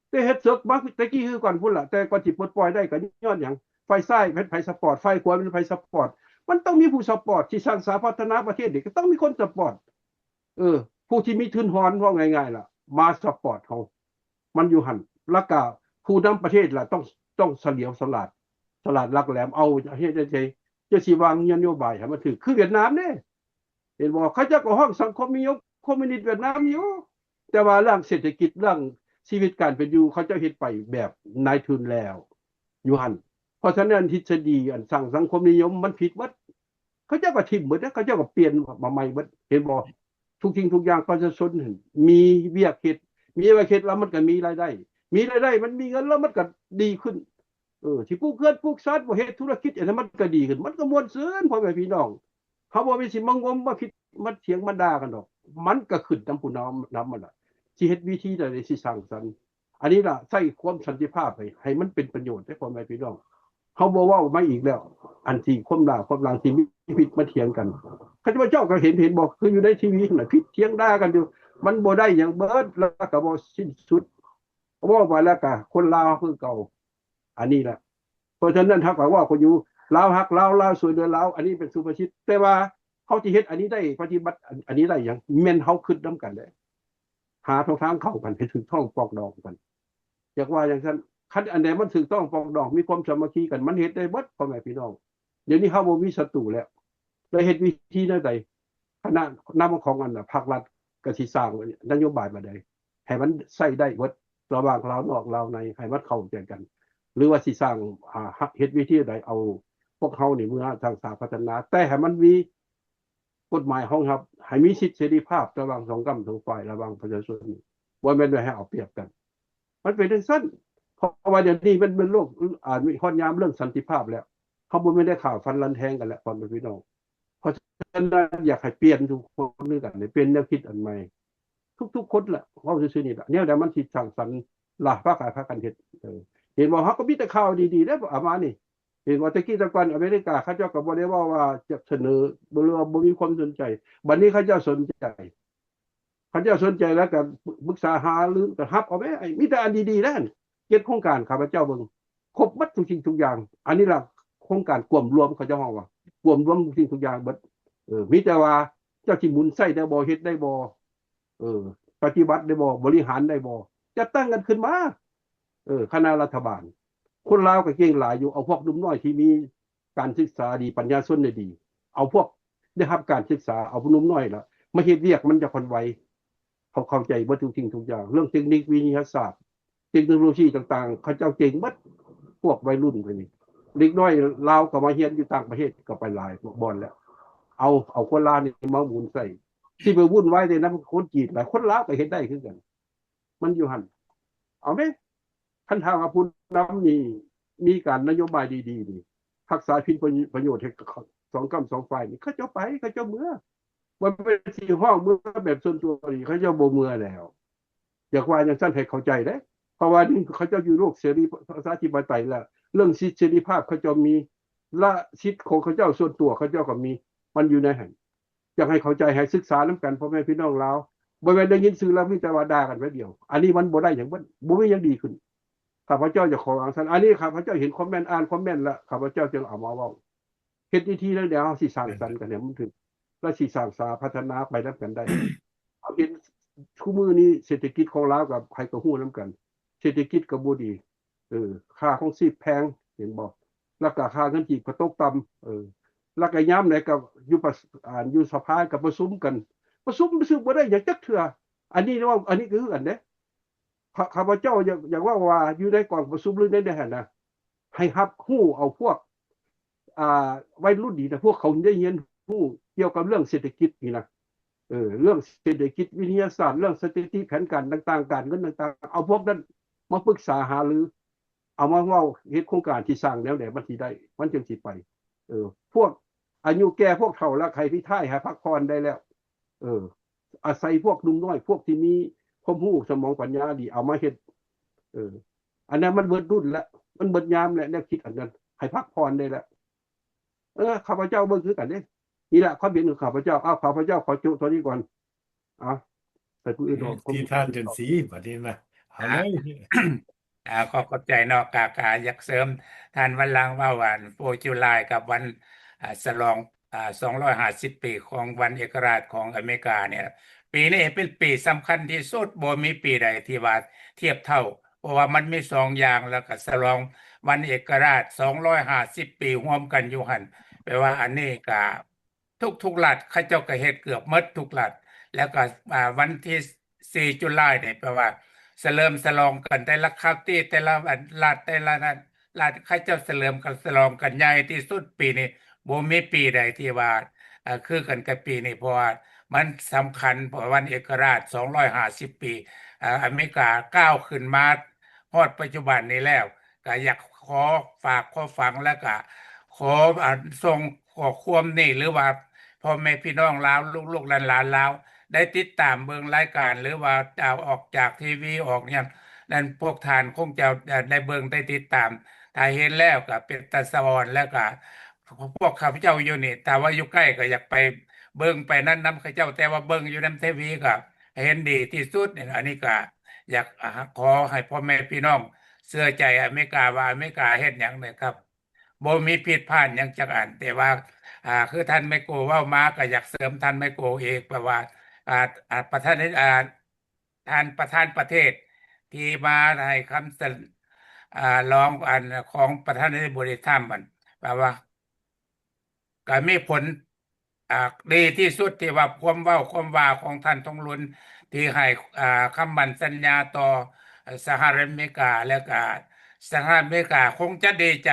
ແຕ່ເຮັດເສິກມາແຕ່ກີ້ຄືກັນພຸ້ນລະ, ແຕ່ກວ່າຊິປົດປ່ອຍໄດ້ກໍຍ້ອນຫຍັງ? ຝ່າຍຊ້າຍແມ່ນໃຜຊັບພອດ, ຝ່າຍຂວາແມ່ນໃຜຊັບພອດ? ມັນຕ້ອງມີຜູ້ຊັບພອດ, ທີ່ສ້າງສາພັດທະນາປະເທດນີ້ກໍຕ້ອງມີຄົນຊັບພອດ. ເອີ ຜູ້ທີ່ມີທຶນຮອນ ເວົ້າງ່າຍໆລະ ມາຊັບພອດເຮົາ ມັນຢູ່ຫັ້ນ. ແລ້ວກະຜູ້ນຳປະເທດລະ ຕ້ອງ ຕ້ອງສະຫຼຽວສະຫຼາດ ສະຫຼາດຫຼັກແຫຼມ ເອົາເຮັດຈັ່ງໃດ ຈະຊິວາງນະໂຍບາຍໃຫ້ມັນຖືກ ຄືຫວຽດນາມເດ້ ເຫັນບໍ່? ເຂົາເຈົ້າກໍຮ້ອງສັງຄົມນິຍົມຄອມມູນິດຫວຽດນາມຢູ່ ແຕ່ວ່າເລື່ອງເສດຖະກິດ ເລື່ອງຊີວິດການເປັນຢູ່ ເຂົາເຈົ້າເຮັດໄປແບບນາຍທຶນແລ້ວ ຢູ່ຫັ້ນ. ເພາະສະນັ້ນ ທິດສະດີອັນສ້າງສັງຄົມນິຍົມມັນຜິດເບິດ. ເຂົາເຈົ້າກໍຖິ້ມເບິດເດ້ ເຂົາເຈົ້າກໍປ່ຽນມາໃໝ່ເບິດ ເຫັນບໍ່? ທຸກສິ່ງທຸກຢ່າງປະຊາຊົນຫັ້ນມີວຽກເຮັດ ມີວຽກເຮັດແລ້ວມັນກໍມີລາຍໄດ້ ມີລາຍໄດ້ ມັນມີເງິນແລ້ວມັນກໍດີຂຶ້ນ. ເອີ ຊິປູກເຮືອນປູກຊານ ບໍ່ເຮັດທຸລະກິດ ອັນນັ້ນມັນກໍດີຂຶ້ນ ມັນກໍມ່ວນຊື່ນ ພໍ່ແມ່ພີ່ນ້ອງ. ເຮົາບໍ່ແມ່ນຊິມາງົມມາຜິດມາຖຽງມາດ່າກັນດອກ ມັນກໍຂຶ້ນນຳຜູ້ນຳນຳຫັ້ນລະ ຊິເຮັດວິທີໃດ ຊິສ້າງສັນ. ອັນນີ້ລະ ໃຊ້ຄວາມສັນຕິພາບໃຫ້ ໃຫ້ມັນເປັນປະໂຫຍດເດ້ ພໍ່ແມ່ພີ່ນ້ອງ. ເຮົາບໍ່ເວົ້າມາອີກແລ້ວ ອັນທີ່ຄວາມລ້າຄວາມຫຼັງທີ່ມີພິດມາຖຽງກັນ ເຂົາເຈົ້າກໍເຫັນ ເຫັນບໍ່ ຄືຢູ່ໃນທີວີຫັ້ນລະ ຜິດຖຽງດ່າກັນຢູ່ ມັນບໍ່ໄດ້ຫຍັງເບິດ ແລ້ວກໍບໍ່ສິ້ນສຸດ ເວົ້າໄປແລ້ວກໍຄົນລາວຄືເກົ່າ. ອັນນີ້ລະ ເພາະສະນັ້ນ ເຮົາກໍເວົ້າກັນຢູ່ ລາວຮັກລາວ ລາວຊ່ວຍເຫຼືອລາວ ອັນນີ້ເປັນສຸພາສິດ ແຕ່ວ່າເຮົາຊິເຮັດອັນນີ້ໄດ້ ປະຕິບັດອັນ ອັນນີ້ໄດ້ຫຍັງ ແມ່ນເຮົາຄິດນຳກັນເດ້ ຫາຊ່ອງທາງເຂົ້າກັນໃຫ້ຖືກຕ້ອງປອງດອງກັນ. ຢາກວ່າຈັ່ງຊັ້ນ ຄັນອັນໃດມັນຖືກຕ້ອງປອງດອງ ມີຄວາມສາມັກຄີກັນ ມັນເຮັດໄດ້ເບິດ ພໍ່ແມ່ພີ່ນ້ອງ. ດຽວນີ້ເຮົາບໍ່ມີສັດຕູແລ້ວ ແລ້ວເຮັດວິທີແນວໃດ? ຄະນະນຳຂອງອັນນະ ພັກລັດກໍຊິສ້າງນະໂຍບາຍແບບໃດ ໃຫ້ມັນໃຊ້ໄດ້ເບິດ ລະຫວ່າງລາວນອກລາວໃນ ໃຫ້ມັນເຂົ້າໃຈກັນ ຫຼືວ່າຊິສ້າງ ອ່າ ເຮັດວິທີໃດ ເອົາພວກເຮົານີ້ເມືອສ້າງສາພັດທະນາ ແຕ່ໃຫ້ມັນມີ ກົດໝາຍຮອງຮັບ ໃຫ້ມີສິດເສລີພາບລະຫວ່າງສອງກ້ຳສອງຝ່າຍ ລະຫວ່າງປະຊາຊົນນີ້ ບໍ່ແມ່ນວ່າໃຫ້ເອົາປຽບກັນ ມັນເປັນຈັ່ງຊັ້ນ. ເພາະວ່າດຽວນີ້ມັນເປັນໂລກ ອ່າ ຮອດຍາມເລື່ອງສັນຕິພາບແລ້ວ ເຮົາບໍ່ແມ່ນໄດ້ຂ້າຟັນລັນແທງກັນແລ້ວ ພໍ່ແມ່ພີ່ນ້ອງ. ເພາະສະນັ້ນ ຢາກໃຫ້ປ່ຽນທຸກຄົນຄືກັນ ປ່ຽນແນວຄິດອັນໃໝ່ ທຸກໆຄົນລະ ເວົ້າຊື່ໆນີ້ລະ ແນວໃດມັນຊິສ້າງສັນລະ ພາກັນ ພາກັນເຮັດ. ເອີ ເຫັນບໍ່ ເຮົາກໍມີແຕ່ຂ່າວດີໆເດ້ ອາມານີ້ ເຫັນບໍ່ ແຕ່ກີ້ແຕ່ກ່ອນອາເມລິກາເຂົາເຈົ້າກໍບໍ່ໄດ້ເວົ້າວ່າຈະສະເໜີ ບໍ່ ຫຼືວ່າບໍ່ມີຄວາມສົນໃຈ ບັດນີ້ເຂົາເຈົ້າສົນໃຈ ເຂົາເຈົ້າສົນໃຈແລ້ວກໍປຶກສາຫາລື ກໍຮັບເອົາແມ້ ມີແຕ່ອັນດີໆເດ້ຫັ້ນ ເຈັດໂຄງການ ຂ້າພະເຈົ້າເບິ່ງຄົບໝົດທຸກສິ່ງທຸກຢ່າງ ອັນນີ້ລະໂຄງການກວມລວມ ເຂົາເຈົ້າຮ້ອງວ່າກວມລວມທຸກສິ່ງທຸກຢ່າງເບິດ. ເອີ ມີແຕ່ວ່າເຈົ້າຊິໝູນໃຊ້ໄດ້ບໍ່ ເຮັດໄດ້ບໍ່ ເອີ ປະຕິບັດໄດ້ບໍ່ ບໍລິຫານໄດ້ບໍ່ ຈັດຕັ້ງກັນຂຶ້ນມາ ເອີ ຄະນະລັດຖະບານ. ຄົນລາວກໍເກັ່ງຫຼາຍຢູ່ ເອົາພວກໜຸ່ມນ້ອຍທີ່ມີການສຶກສາດີ ປັນຍາຊົນໄດ້ດີ ເອົາພວກໄດ້ຮັບການສຶກສາ ເອົາໜຸ່ມນ້ອຍລະມາເຮັດວຽກ ມັນຈະຄ່ອຍໄວ ເຂົາເຂົ້າໃຈເບິດທຸກສິ່ງທຸກຢ່າງ ເລື່ອງເຕັກນິກວິທະຍາສາດ ເຕັກໂນໂລຊີຕ່າງໆ ເຂົາເຈົ້າເກັ່ງເບິດ ພວກໄວລຸ້ນພວກນີ້. ເດັກນ້ອຍລາວກໍມາຮຽນຢູ່ຕ່າງປະເທດ ກໍໄປຫຼາຍບ່ອນແລ້ວ ເອົາ ເອົາຄົນລາວນີ້ມາໝູນໃສ່ ຊິໄປວຸ່ນວາຍແຕ່ນຳຄົນຈີນລະ ຄົນລາວກໍເຮັດໄດ້ຄືກັນ ມັນຢູ່ຫັ້ນ. ເອົາແມ້ ຄັນຖ້າວ່າຜູ້ນຳນີ້ມີການນະໂຍບາຍດີໆນີ້ ຮັກສາຜົນປະໂຫຍດໃຫ້ສອງກ້ຳສອງຝ່າຍນີ້ ເຂົາເຈົ້າໄປ ເຂົາເຈົ້າເມືອ ບໍ່ແມ່ນຊິຮ້ອງເມືອແບບສ່ວນຕົວນີ້ ເຂົາເຈົ້າບໍ່ເມືອແລ້ວ. ຢາກວ່າຈັ່ງຊັ້ນໃຫ້ເຂົ້າໃຈເດ້ ເພາະວ່ານີ້ເຂົາເຈົ້າຢູ່ໂລກເສລີປະຊາທິປະໄຕແລ້ວ ເລື່ອງສິດເສລີພາບເຂົາເຈົ້າມີ ລະສິດຂອງເຂົາເຈົ້າສ່ວນຕົວເຂົາເຈົ້າກໍມີ ມັນຢູ່ໃນຫັ້ນ. ຢາກໃຫ້ເຂົ້າໃຈ ໃຫ້ສຶກສານຳກັນ ພໍ່ແມ່ພີ່ນ້ອງລາວ ບໍ່ແມ່ນໄດ້ຍິນຊື່ແລ້ວມີແຕ່ວ່າດ່າກັນແບບດຽວ ອັນນີ້ມັນບໍ່ໄດ້ຫຍັງເບິດ ບໍ່ມີຫຍັງດີຂຶ້ນ. ຂ້າພະເຈົ້າຢາກຂໍວາງຊັ້ນ ອັນນີ້ຂ້າພະເຈົ້າເຫັນຄອມເມັນ ອ່ານຄອມເມັນແລ້ວ ຂ້າພະເຈົ້າຈຶ່ງເອົາມາເວົ້າ ເຮັດວິທີໃດເຮົາຊິສ້າງສັນກັນໃຫ້ມັນຖືກ ແລະ ຊິສ້າງສາພັດທະນາໄປນຳກັນໄດ້. ເຮົາເຫັນທຸກມື້ນີ້ເສດຖະກິດຂອງລາວກໍໃຜກໍຮູ້ນຳກັນ ເສດຖະກິດກໍບໍ່ດີ ເອີ ຄ່າຄອງຊີບແພງ ເຫັນບໍ່? ແລ້ວກໍຄ່າເງິນກີບກໍຕົກຕ່ຳ ເອີ ແລ້ວກໍຍາມໃດກໍຢູ່ປະ ອ່າ ຢູ່ສະພາກໍປະຊຸມກັນ ປະຊຸມຊື່ບໍ່ໄດ້ຫຍັງຈັກເທື່ອ. ອັນນີ້ເວົ້າ ອັນນີ້ກໍຄືກັນເດ້ ຂ້າ ຂ້າພະເຈົ້າຢາກ ຢາກເວົ້າວ່າຢູ່ໃນກອງປະຊຸມ ຫຼື ໃນ ໃນຫັ້ນນະ ໃຫ້ຮັບຮູ້ເອົາພວກ ອ່າ ໄວລຸ້ນນີ້ນະ ພວກເຂົາໄດ້ຮຽນຮູ້ກ່ຽວກັບເລື່ອງເສດຖະກິດນີ້ນະ ເອີ ເລື່ອງເສດຖະກິດ ວິທະຍາສາດ ເລື່ອງສະຖິຕິ ແຜນການຕ່າງໆ ການເງິນຕ່າງໆ ເອົາພວກນັ້ນມາປຶກສາຫາລື ເອົາມາເວົ້າ ເຮັດໂຄງການທີ່ສ້າງແນວໃດ ມັນຊິໄດ້ ມັນຈຶ່ງຊິໄປ. ເອີ ພວກອາຍຸແກ່ ພວກເຖົ້າລະ ໃຫ້ຣີທາຍ ໃຫ້ພັກຜ່ອນໄດ້ແລ້ວ. ເອີ ອາໄສພວກໜຸ່ມນ້ອຍ ພວກທີ່ມີຄວາມຮູ້ສະໝອງປັນຍາດີ ເອົາມາເຮັດ. ເອີ ອັນນັ້ນມັນເບິດລຸ້ນລະ ມັນເບິດຍາມແລ້ວ ແນວຄິດອັນນັ້ນ ໃຫ້ພັກຜ່ອນໄດ້ແລ້ວ. ເອີ ຂ້າພະເຈົ້າເບິ່ງຄືກັນເດ້. ນີ້ລະຄວາມເຫັນຂອງຂ້າພະເຈົ້າ. ເອົາ ຂ້າພະເຈົ້າຂໍໂຈະເທົ່ານີ້ກ່ອນ. ເອົາ ໃຫ້ຜູ້ອື່ນອອກຄວາມ ທີ່ທ່ານຈັນສີ ບັດນີ້ນະ ເອົາເລີຍ. ອ່າ ຂໍຂອບໃຈເນາະ. ກະ ກະຢາກເສີມທ່ານວັນຫຼັງເວົ້າ ອັນ ໂຟ ຈູລາຍ ກັບວັນ ອ່າ ສະຫຼອງ ອ່າ ສອງຮ້ອຍຫ້າສິບປີຂອງວັນເອກະລາດຂອງອາເມລິການີ້ ປີນີ້ເປັນປີສຳຄັນທີ່ສຸດ ບໍ່ມີປີໃດທີ່ວ່າທຽບເທົ່າ ເພາະວ່າມັນມີສອງຢ່າງ ແລ້ວກໍສະຫຼອງວັນເອກະລາດສອງຮ້ອຍຫ້າສິບປີຮວມກັນຢູ່ຫັ້ນ. ແປວ່າອັນນີ້ກະ ທຸກໆລັດ ເຂົາເຈົ້າກໍເຮັດເກືອບໝົດທຸກລັດ ແລ້ວກໍ ອ່າ ວັນທີສີ່ຈຸລາຍນີ້ ແປວ່າສະເຫຼີມສະຫຼອງກັນ ແຕ່ລະເຂົາຕິ ແຕ່ລະລັດ ແຕ່ລະລັດ ເຂົາເຈົ້າສະເຫຼີມກັນ ສະຫຼອງກັນໃຫຍ່ທີ່ສຸດ. ປີນີ້ບໍ່ມີປີໃດທີ່ວ່າ ເອີ ຄືກັນກັບປີນີ້ ເພາະວ່າມັນສຳຄັນ ເພາະວ່າວັນເອກະລາດສອງຮ້ອຍຫ້າສິບປີ ເອີ ອາເມລິກາກ້າວຂຶ້ນມາຮອດປັດຈຸບັນນີ້ແລ້ວ. ກໍຢາກຂໍຝາກຂໍຝັງ ແລ້ວກໍຂໍ ອ່າ ສົ່ງຂໍ້ຄວາມນີ້ ຫຼືວ່າພໍ່ແມ່ພີ່ນ້ອງລາວ ລູກໆຫຼານໆລາວ ໄດ້ຕິດຕາມເບິ່ງລາຍການ ຫຼືວ່າ ອາ ອອກຈາກທີວີ ອອກຫຍັງນັ້ນ ພວກທ່ານຄົງຈະ ເອີ ໄດ້ເບິ່ງໄດ້ຕິດຕາມ. ຖ້າເຫັນແລ້ວກໍເປັນຕາສະອອນ ແລ້ວກໍພວກຂ້າພະເຈົ້າຢູ່ນີ້ ຖ້າວ່າຢູ່ໃກ້ກໍຢາກໄປເບິ່ງໄປນັ້ນນຳເຂົາເຈົ້າ ແຕ່ວ່າເບິ່ງຢູ່ນຳທີວີກໍເຫັນດີທີ່ສຸດ. ອັນນີ້ກໍ ຢາກ ອາ ຂໍໃຫ້ພໍ່ແມ່ພີ່ນ້ອງເຊື່ອໃຈອາເມລິກາ ວ່າອາເມລິກາເຮັດຫຍັງນະຄັບ ບໍ່ມີຜິດພາດຫຍັງຈັກອັນ. ແຕ່ວ່າ ອາ ຄືທ່ານໄມໂກເວົ້າມາ ກໍຢາກເສີມທ່ານໄມໂກອີກ ແປວ່າ ອາ ອາ ປະທານ ອາ ທ່ານປະທານປະເທດທີ່ມາໃຫ້ຄຳສະ ອາ ລອງ ອັນ ຂອງປະທານາທິບໍດີທຣຳ ອັນ ແປວ່າ ກໍມີຜົນ ອ່າ ດີທີ່ສຸດທີ່ວ່າຄວາມເວົ້າຄວາມວ່າຂອງທ່ານທອງລຸນ ທີ່ໃຫ້ ອ່າ ຄຳໝັ້ນສັນຍາຕໍ່ ເອີ ສະຫະລັດອາເມລິກາ ແລ້ວກະສະຫະລັດອາເມລິກາຄົງຈະດີໃຈ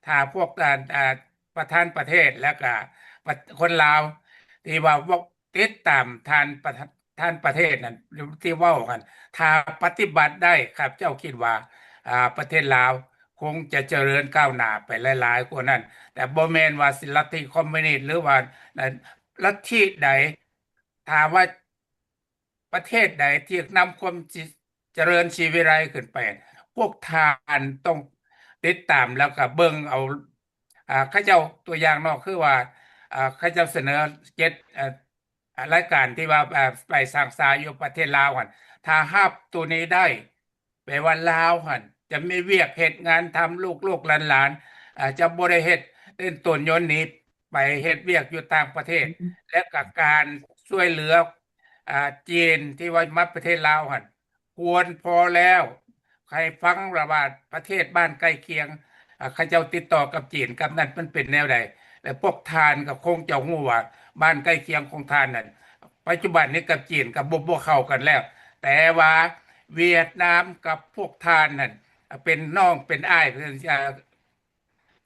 ຖ້າພວກ ອ່າ ອ່າ ປະທານປະເທດ ແລ້ວກະ ປະ ຄົນລາວທີ່ວ່າ ເວົ້າ ຕິດຕາມທ່ານປະທານ ທ່ານປະເທດນັ້ນທີ່ເວົ້າຫັ້ນ ຖ້າປະຕິບັດໄດ້ ຂ້າພະເຈົ້າຄິດວ່າ ອ່າ ປະເທດລາວຄົງຈະຈະເລີນກ້າວໜ້າໄປຫຼາຍໆກວ່ານັ້ນ. ແຕ່ບໍ່ແມ່ນວ່າຊິລັດທິຄອມມິວນິດ ຫຼືວ່າ ລັດທິໃດ ຖ້າວ່າປະເທດໃດທີ່ນຳຄວາມ ຈະເລີນສີວິໄລຂຶ້ນໄປ ພວກທ່ານຕ້ອງຕິດຕາມ ແລ້ວກໍເບິ່ງເອົາ ອ່າ ເຂົາເຈົ້າ ຕົວຢ່າງເນາະ ຄືວ່າ ອ່າ ເຂົາເຈົ້າສະເໜີເຈັດ ອ່າ ລາຍການທີ່ວ່າ ອ່າ ໄປສ້າງສາຢູ່ປະເທດລາວຫັ້ນ ຖ້າຮັບໂຕນີ້ໄດ້ ແປວ່າລາວຫັ້ນຈະມີວຽກເຮັດງານທຳ ລູກໆຫຼານໆ ອ່າ ຈະບໍ່ໄດ້ເຮັດເຕັ້ນຕົນຍົນໜີໄປເຮັດວຽກຢູ່ຕ່າງປະເທດ ແລະກະການຊ່ວຍເຫຼືອ ອ່າ ຈີນທີ່ວ່າມາປະເທດລາວຫັ້ນ ຄວນພໍແລ້ວ ໃຫ້ຟັງລະວ່າປະເທດບ້ານໃກ້ຄຽງ ເຂົາເຈົ້າຕິດຕໍ່ກັບຈີນກັບນັ້ນມັນເປັນແນວໃດ ແລະພວກທ່ານກໍຄົງຈະຮູ້ວ່າບ້ານໃກ້ຄຽງຂອງທ່ານນັ້ນ ປັດຈຸບັນນີ້ກັບຈີນກໍບໍ່ ບໍ່ເຂົ້າກັນແລ້ວ ແຕ່ວ່າຫວຽດນາມກັບພວກທ່ານນັ້ນເປັນນ້ອງເປັນອ້າຍ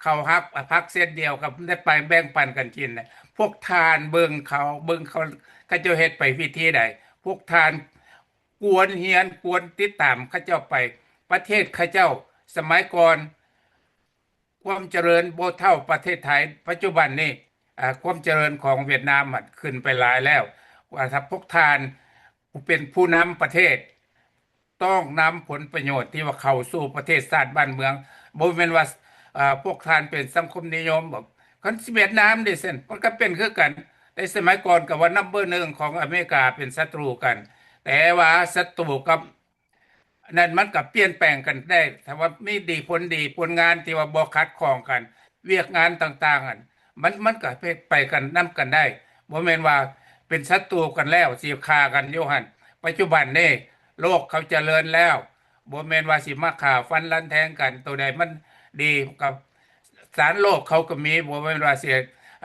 ເຂົາຮັກຜັກເສັ້ນດຽວກັບໄດ້ໄປແບ່ງປັນກັນກິນ. ພວກທ່ານເບິ່ງເຂົາ ເບິ່ງເຂົາ ເຂົາເຈົ້າເຮັດໄປວິທີໃດ ພວກທ່ານຄວນຮຽນ ຄວນຕິດຕາມເຂົາເຈົ້າໄປ. ປະເທດເຂົາເຈົ້າສະໄໝກ່ອນ ຄວາມຈະເລີນບໍ່ເທົ່າປະເທດໄທ. ປັດຈຸບັນນີ້ ອາ ຄວາມຈະເລີນຂອງຫວຽດນາມມັນຂຶ້ນໄປຫຼາຍແລ້ວ. ວ່າຖ້າພວກທ່ານເປັນຜູ້ນຳປະເທດ ຕ້ອງນຳຜົນປະໂຫຍດທີ່ວ່າເຂົ້າສູ່ປະເທດຊາດບ້ານເມືອງ. ບໍ່ແມ່ນວ່າ ອາ ພວກທ່ານເປັນສັງຄົມນິຍົມ. ຄັນຫວຽດນາມເດ້ຊັ້ນ ມັນກໍເປັນຄືກັນ. ໃນສະໄໝກ່ອນກໍວ່ານຳເບີໜຶ່ງຂອງອາເມລິກາເປັນສັດຕູກັນ, ແຕ່ວ່າສັດຕູກັບ ອັນນັ້ນມັນກໍປ່ຽນແປງກັນໄດ້. ຖ້າວ່າມີດີ ຜົນດີ ຜົນງານທີ່ວ່າບໍ່ຂັດຂ້ອງກັນ ວຽກງານຕ່າງໆ ຫັ້ນ ມັນ ມັນກໍໄປ ໄປກັນ ນຳກັນໄດ້. ບໍ່ແມ່ນວ່າເປັນສັດຕູກັນແລ້ວ ຊິຂ້າກັນຢູ່ຫັ້ນ. ປັດຈຸບັນນີ້ ໂລກເຂົາຈະເລີນແລ້ວ ບໍ່ແມ່ນວ່າຊິມາຂ້າຟັນລັນແທງກັນ. ໂຕໃດມັນດີກັບສານໂລກເຂົາກໍມີ. ບໍ່ແມ່ນວ່າຊິ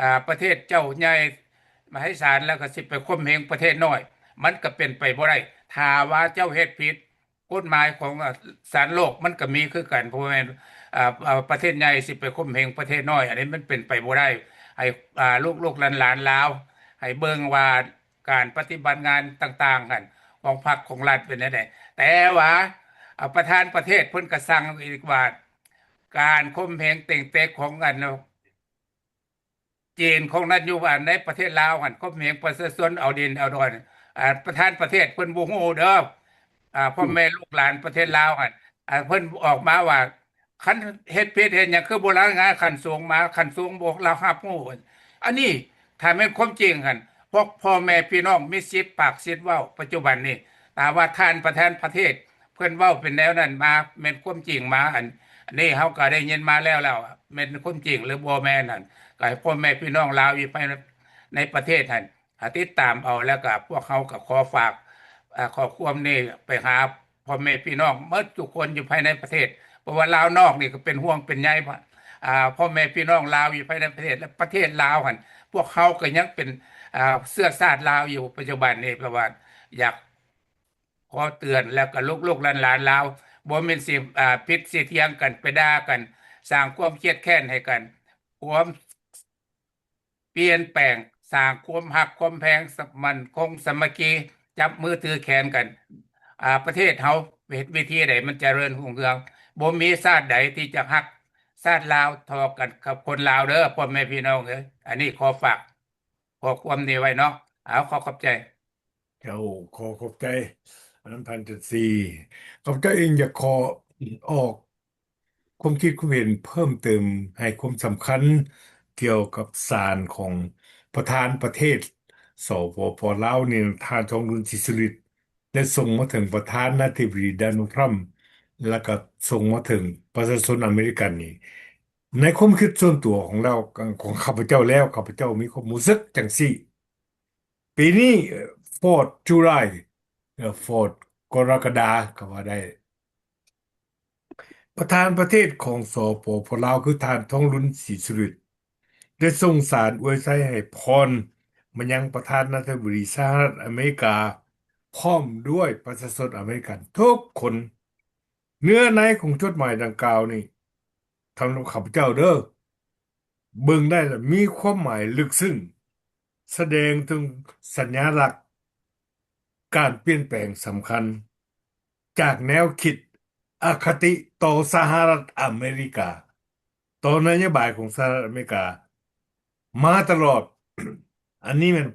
ອາ ປະເທດເຈົ້າໃຫຍ່ ມະຫາສານ ແລ້ວກໍຊິໄປຂົ່ມເຫງປະເທດນ້ອຍ ມັນກໍເປັນໄປບໍ່ໄດ້. ຖ້າວ່າເຈົ້າເຮັດຜິດ ກົດໝາຍຂອງ ອາ ສານໂລກມັນກໍມີຄືກັນ. ເພາະວ່າແມ່ນ ອ່າ ອ່າ ປະເທດໃຫຍ່ຊິໄປຂົ່ມເຫງປະເທດນ້ອຍ ອັນນີ້ມັນເປັນໄປບໍ່ໄດ້. ໃຫ້ ອ່າ ລູກໆຫຼານໆລາວ ໃຫ້ເບິ່ງວ່າການປະຕິບັດງານຕ່າງໆຫັ້ນ ຂອງພັກຂອງລັດເປັນແນວໃດ. ແຕ່ວ່າ ອ່າ ປະທານປະເທດເພິ່ນກໍສັ່ງອີກວ່າ ການຂົ່ມເຫງເຕັງເຕັກຂອງອັນ ຈີນຂອງລັດຢູ່ອັນໃນປະເທດລາວຫັ້ນ ຂົ່ມເຫງປະຊາຊົນ ເອົາດິນເອົາດອນ ອ່າ ປະທານປະເທດເພິ່ນບໍ່ຮູ້ເດີ ອ່າ ພໍ່ແມ່ລູກຫຼານປະເທດລາວຫັ້ນ ອ່າ ເພິ່ນອອກມາວ່າ ຄັນເຮັດຜິດເຮັດຫຍັງ ຄືບໍ່ລາຍງານຂັ້ນສູງມາ ຂັ້ນສູງບໍ່ລາວຮັບຮູ້. ອັນນີ້ຖ້າແມ່ນຄວາມຈິງຫັ້ນ ພວກພໍ່ແມ່ພີ່ນ້ອງມີສິດປາກສິດເວົ້າ ປັດຈຸບັນນີ້ ຖ້າວ່າທ່ານປະທານປະເທດ ເພິ່ນເວົ້າເປັນແນວນັ້ນມາ ແມ່ນຄວາມຈິງມາ ອັນ ອັນນີ້ເຮົາກໍໄດ້ຍິນມາແລ້ວ ແລ້ວແມ່ນຄວາມຈິງ ຫຼື ບໍ່ແມ່ນນັ້ນ ກໍໃຫ້ພໍ່ແມ່ພີ່ນ້ອງລາວຢູ່ພາຍໃນປະເທດຫັ້ນ ອ່າ ຕິດຕາມເອົາ. ແລ້ວກໍພວກເຮົາກໍຂໍຝາກ ອ່າ ຂໍ້ຄວາມນີ້ໄປຫາພໍ່ແມ່ພີ່ນ້ອງໝົດທຸກຄົນຢູ່ພາຍໃນປະເທດ ເພາະວ່າລາວນອກນີ້ກໍເປັນຫ່ວງເປັນໃຍ ອ່າ ພໍ່ແມ່ພີ່ນ້ອງລາວຢູ່ພາຍໃນປະເທດ ແລະ ປະເທດລາວຫັ້ນ ພວກເຮົາກໍຍັງເປັນ ອ່າ ເຊື້ອຊາດລາວຢູ່ປັດຈຸບັນນີ້. ເພາະວ່າຢາກ ຂໍເຕືອນ ແລ້ວກໍລູກໆຫຼານໆລາວ ບໍ່ແມ່ນຊິ ອ່າ ຜິດຊິຖຽງກັນ ໄປດ່າກັນ ສ້າງຄວາມຄຽດແຄ້ນໃຫ້ກັນ. ຄວາມປ່ຽນແປງ ສ້າງຄວາມຮັກຄວາມແພງ ສະ ໝັ້ນຄົງສາມັກຄີ ຈັບມືຖືແຂນກັນ. ອ່າ ປະເທດເຮົາເຮັດວິທີໃດມັນຈະເລີນຮຸ່ງເຮືອງ? ບໍ່ມີຊາດໃດທີ່ຈະຮັກຊາດລາວທໍ່ກັນກັບຄົນລາວເດີ ພໍ່ແມ່ພີ່ນ້ອງເອີຍ. ອັນນີ້ຂໍຝາກ ຂໍ້ຄວາມນີ້ໄວ້ເນາະ. ເອົາ ຂໍຂອບໃຈ. ເຈົ້າ ຂໍຂອບໃຈນຳທ່ານຈັນຊີ. ຂ້າພະເຈົ້າເອງຢາກຂໍອອກຄວາມຄິດຄວາມເຫັນເພີ່ມເຕີມ ໃຫ້ຄວາມສຳຄັນກ່ຽວກັບສານຂອງປະທານປະເທດ ສປປ ລາວນີ້ ທ່ານ ທອງລຸນ ສີສຸລິດ ໄດ້ສົ່ງມາເຖິງປະທານາທິບໍດີ ໂດນັລ ທຣຳ ແລ້ວກໍສົ່ງມາເຖິງປະຊາຊົນອາເມລິກັນນີ້. ໃນຄວາມຄິດສ່ວນຕົວຂອງລາວ ຂອງຂ້າພະເຈົ້າແລ້ວ ຂ້າພະເຈົ້າມີຄວາມຮູ້ສຶກຈັ່ງຊີ້. ປີນີ້ ເອີ່ Fourth July ເອີ່ Fourth ກໍລະກະດາກໍວ່າໄດ້ ປະທານປະເທດຂອງ ສປປ ລາວ ຄືທ່ານ ທອງລຸນ ສີສຸລິດ ໄດ້ສົ່ງສານອວຍໄຊໃຫ້ພອນມາຍັງປະທານາທິບໍດີສະຫະລັດອາເມລິກາ ພ້ອມດ້ວຍປະຊາຊົນອາເມລິກັນທຸກຄົນ. ເນື້ອໃນຂອງຈົດໝາຍດັ່ງກ່າວນີ້ ສຳລັບຂ້າພະເຈົ້າເດີ ເບິ່ງໄດ້ລະມີຄວາມໝາຍເລິກເຊິ່ງ ສະແດງເຖິງສັນຍາລັກການປ່ຽນແປງສຳຄັນ ຈາກແນວຄິດອະຄະຕິຕໍ່ສະຫະລັດອາເມລິກາ ຕໍ່ນະໂຍບາຍຂອງສະຫະລັດອາເມລິກາມາຕະຫຼອດ. ອັນນີ້ແມ່ນ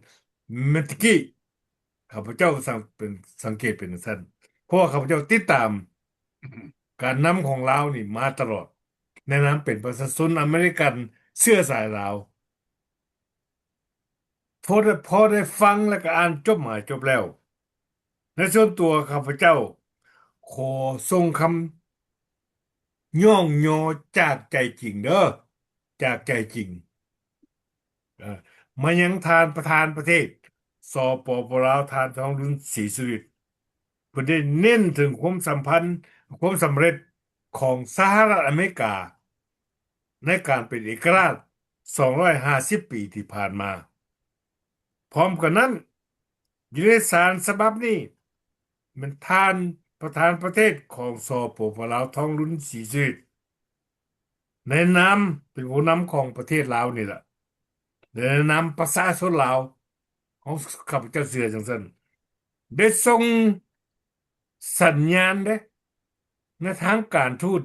ແມ່ນຕະກີ້ ຂ້າພະເຈົ້າສັງ ເປັນ ສັງເກດເປັນຈັ່ງຊັ້ນ ເພາະວ່າຂ້າພະເຈົ້າຕິດຕາມການນຳຂອງລາວນີ້ມາຕະຫຼອດ ໃນນາມເປັນປະຊາຊົນອາເມລິກັນເຊື້ອສາຍລາວ. ພໍໄດ້ ພໍໄດ້ຟັງແລ້ວກໍອ່ານຈົດໝາຍຈົບແລ້ວ ໃນສ່ວນຕົວຂ້າພະເຈົ້າ ຂໍສົ່ງຄຳຍ້ອງຍໍຈາກໃຈຈິງເດີ ຈາກໃຈຈິງ ເອີ ມາຍັງທ່ານປະທານປະເທດ ສປປ ລາວ ທ່ານ ທອງລຸນ ສີສຸລິດ ເພິ່ນໄດ້ເນັ້ນເຖິງຄວາມສຳພັນ ຄວາມສຳເລັດຂອງສະຫະລັດອາເມລິກາ ໃນການເປັນເອກະລາດສອງຮ້ອຍຫ້າສິບປີທີ່ຜ່ານມາ. ພ້ອມກັນນັ້ນ ຢູ່ໃນສານສະບັບນີ້ ແມ່ນທ່ານປະທານປະເທດຂອງ ສປປ ລາວ ທອງລຸນ ສີສຸລິດ ໃນນາມເປັນຜູ້ນຳຂອງປະເທດລາວນີ້ລະ ແລະ ໃນນາມປະຊາຊົນລາວ ເຮົາ ຂ້າພະເຈົ້າເຊື່ອຈັ່ງຊັ້ນ ໄດ້ສົ່ງສັນຍານເດ້ ໃນທາງການທູດ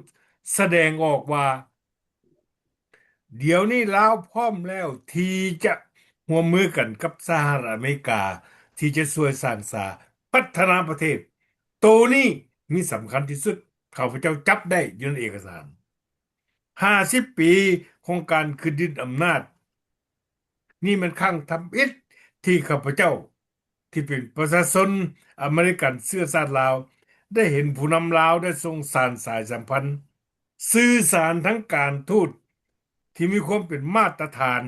ສະແດງອອກວ່າ ດຽວນີ້ລາວພ້ອມແລ້ວທີ່ຈະຮ່ວມມືກັນກັບສະຫະລັດອາເມລິກາ ທີ່ຈະຊ່ວຍສ້າງສາພັດທະນາປະເທດ. ໂຕນີ້ມີສຳຄັນທີ່ສຸດ ຂ້າພະເຈົ້າຈັບໄດ້ຢູ່ໃນເອກະສານ ຫ້າສິບປີຂອງການຂຶ້ນຍຶດອຳນາດ ນີ້ແມ່ນຄັ້ງທຳອິດທີ່ຂ້າພະເຈົ້າ ທີ່ເປັນປະຊາຊົນອາເມລິກັນເຊື້ອຊາດລາວ ໄດ້ເຫັນຜູ້ນຳລາວໄດ້ສົ່ງສານສາຍສຳພັນ ສື່ສານທາງການທູດທີ່ມີຄວາມເປັນມາດຕະຖານ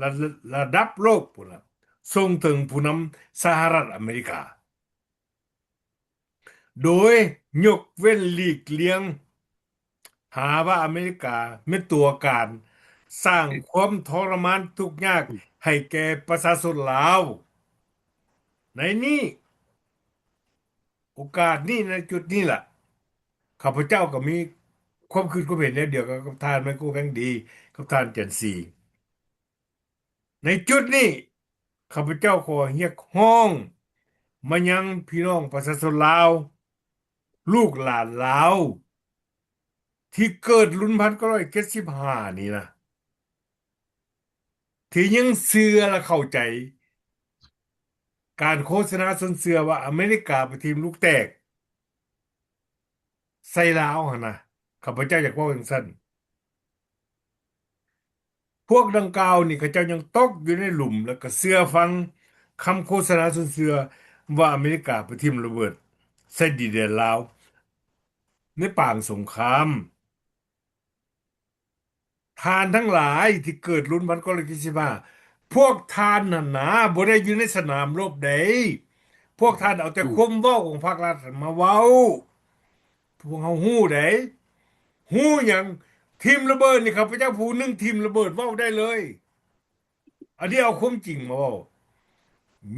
ລະ ລະດັບໂລກພຸ້ນລະ ສົ່ງເຖິງຜູ້ນຳສະຫະລັດອາເມລິກາ ໂດຍຍົກເວັ້ນຫຼີກລ່ຽງ ຫາວ່າອາເມລິກາແມ່ນຕົວການສ້າງຄວາມທໍລະມານທຸກຍາກໃຫ້ແກ່ປະຊາຊົນລາວ. ໃນນີ້ ໂອກາດນີ້ ໃນຈຸດນີ້ລະ ຂ້າພະເຈົ້າກໍມີ ຄວາມຄິດຄວາມເຫັນແນວດຽວກັນກັບທ່ານໄມໂຄ ແພງດີ ກັບທ່ານຈັນສີ. ໃນຈຸດນີ້ ຂ້າພະເຈົ້າຂໍຮຽກຮ້ອງມາຍັງພີ່ນ້ອງປະຊາຊົນລາວ ລູກຫຼານລາວ ທີ່ເກີດລຸ້ນພັນເກົ້າຮ້ອຍເຈັດສິບຫ້ານີ້ນະ ທີ່ຍັງເຊື່ອ ແລະ ເຂົ້າໃຈການໂຄສະນາຊົວນເຊື່ອວ່າອາເມລິກາໄປຖິ້ມລູກແຕກໃສ່ລາວຫັ້ນນະ, ຂ້າພະເຈົ້າຢາກເວົ້າຈັ່ງຊັ້ນ. ພວກດັ່ງກ່າວນີ້ ເຂົາເຈົ້າຍັງຕົກຢູ່ໃນຫຼຸມ ແລະ ກໍເຊື່ອຟັງຄຳໂຄສະນາຊົວນເຊື່ອວ່າອາເມລິກາໄປຖິ້ມລະເບີດໃສ່ດິນແດນລາວໃນປາງສົງຄາມ. ທ່ານທັງຫຼາຍທີ່ເກີດລຸ້ນພັນເກົ້າຮ້ອຍເຈັດສິບຫ້າ ພວກທ່ານຫັ້ນນາ ບໍ່ໄດ້ຢູ່ໃນສະໜາມລົບໃດ. ພວກທ່ານເອົາແຕ່ຄວາມເວົ້າຂອງພາກລັດມາເວົ້າ. ພວກເຮົາຮູ້ໃດ໋ ຮູ້ຫຍັງ? ຖິ້ມລະເບີດນີ້ ຂ້າພະເຈົ້າຜູ້ໜຶ່ງຖິ້ມລະເບີດ ເວົ້າໄດ້ເລີຍ. ອັນນີ້ເອົາຄວາມຈິງມາເວົ້າ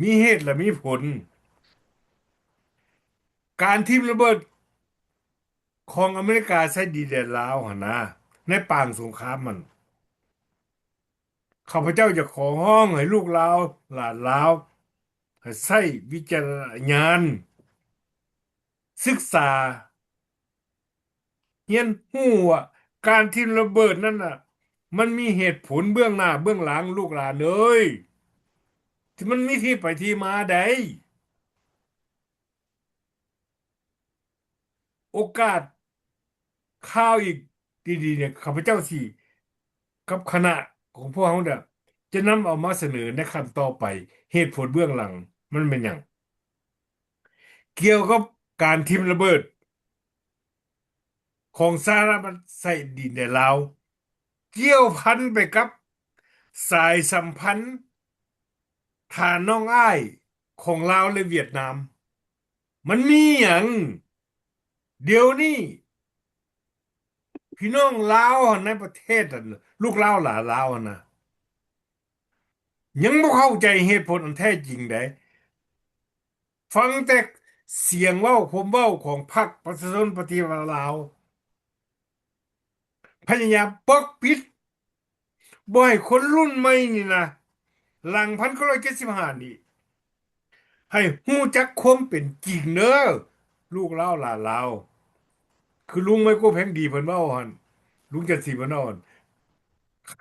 ມີເຫດ ແລະ ມີຜົນ. ການຖິ້ມລະເບີດ ຂອງອາເມລິກາໃສ່ດິນແດນລາວຫັ້ນນະ ໃນປາງສົງຄາມຫັ້ນ ຂ້າພະເຈົ້າຢາກຂໍຮ້ອງໃຫ້ລູກລາວ ຫຼານລາວ ໃຫ້ໃຊ້ວິຈາລະນະຍານ ສຶກສາ ຮຽນຮູ້ວ່າການຖິ້ມລະເບີດນັ້ນນະ ມັນມີເຫດຜົນເບື້ອງໜ້າເບື້ອງຫຼັງ ລູກຫຼານເອີຍ ທີ່ມັນມີທີ່ໄປທີ່ມາໃດ. ໂອກາດຂ່າວອີກດີໆນີ້ ຂ້າພະເຈົ້າຊິ ກັບຄະນະຂອງພວກເຮົານີ້ ຈະນຳເອົາມາສະເໜີໃນຂັ້ນຕໍ່ໄປ ເຫດຜົນເບື້ອງຫຼັງມັນແມ່ນຫຍັງ ກ່ຽວກັບການຖິ້ມລະເບີດຂອງສະຫະລັດໃສ່ດິນແດນລາວ ກ່ຽວພັນໄປກັບສາຍສຳພັນ ທ່ານນ້ອງອ້າຍຂອງລາວ ແລະ ຫວຽດນາມ ມັນມີຫຍັງ? ດຽວນີ້ພີ່ນ້ອງລາວໃນປະເທດ ອັນ ລູກລາວຫຼານລາວຫັ້ນນະ ຍັງບໍ່ເຂົ້າໃຈເຫດຜົນອັນແທ້ຈິງໃດ. ຟັງແຕ່ສຽງເວົ້າ ຄວາມເວົ້າຂອງພັກປະຊາຊົນປະຕິວັດລາວ ພະຍາຍາມປົກປິດ ບໍ່ໃຫ້ຄົນລຸ້ນໃໝ່ນີ້ນະ ຫຼັງພັນເກົ້າຮ້ອຍເຈັດສິບຫ້ານີ້ ໃຫ້ຮູ້ຈັກຄວາມເປັນຈິງເດີ ລູກລາວຫຼານລາວ. ຄືລຸງໄມໂຄ ແພງດີ ເພິ່ນເວົ້າຫັ້ນ ລຸງຈັນສີ ເພິ່ນເວົ້າຫັ້ນ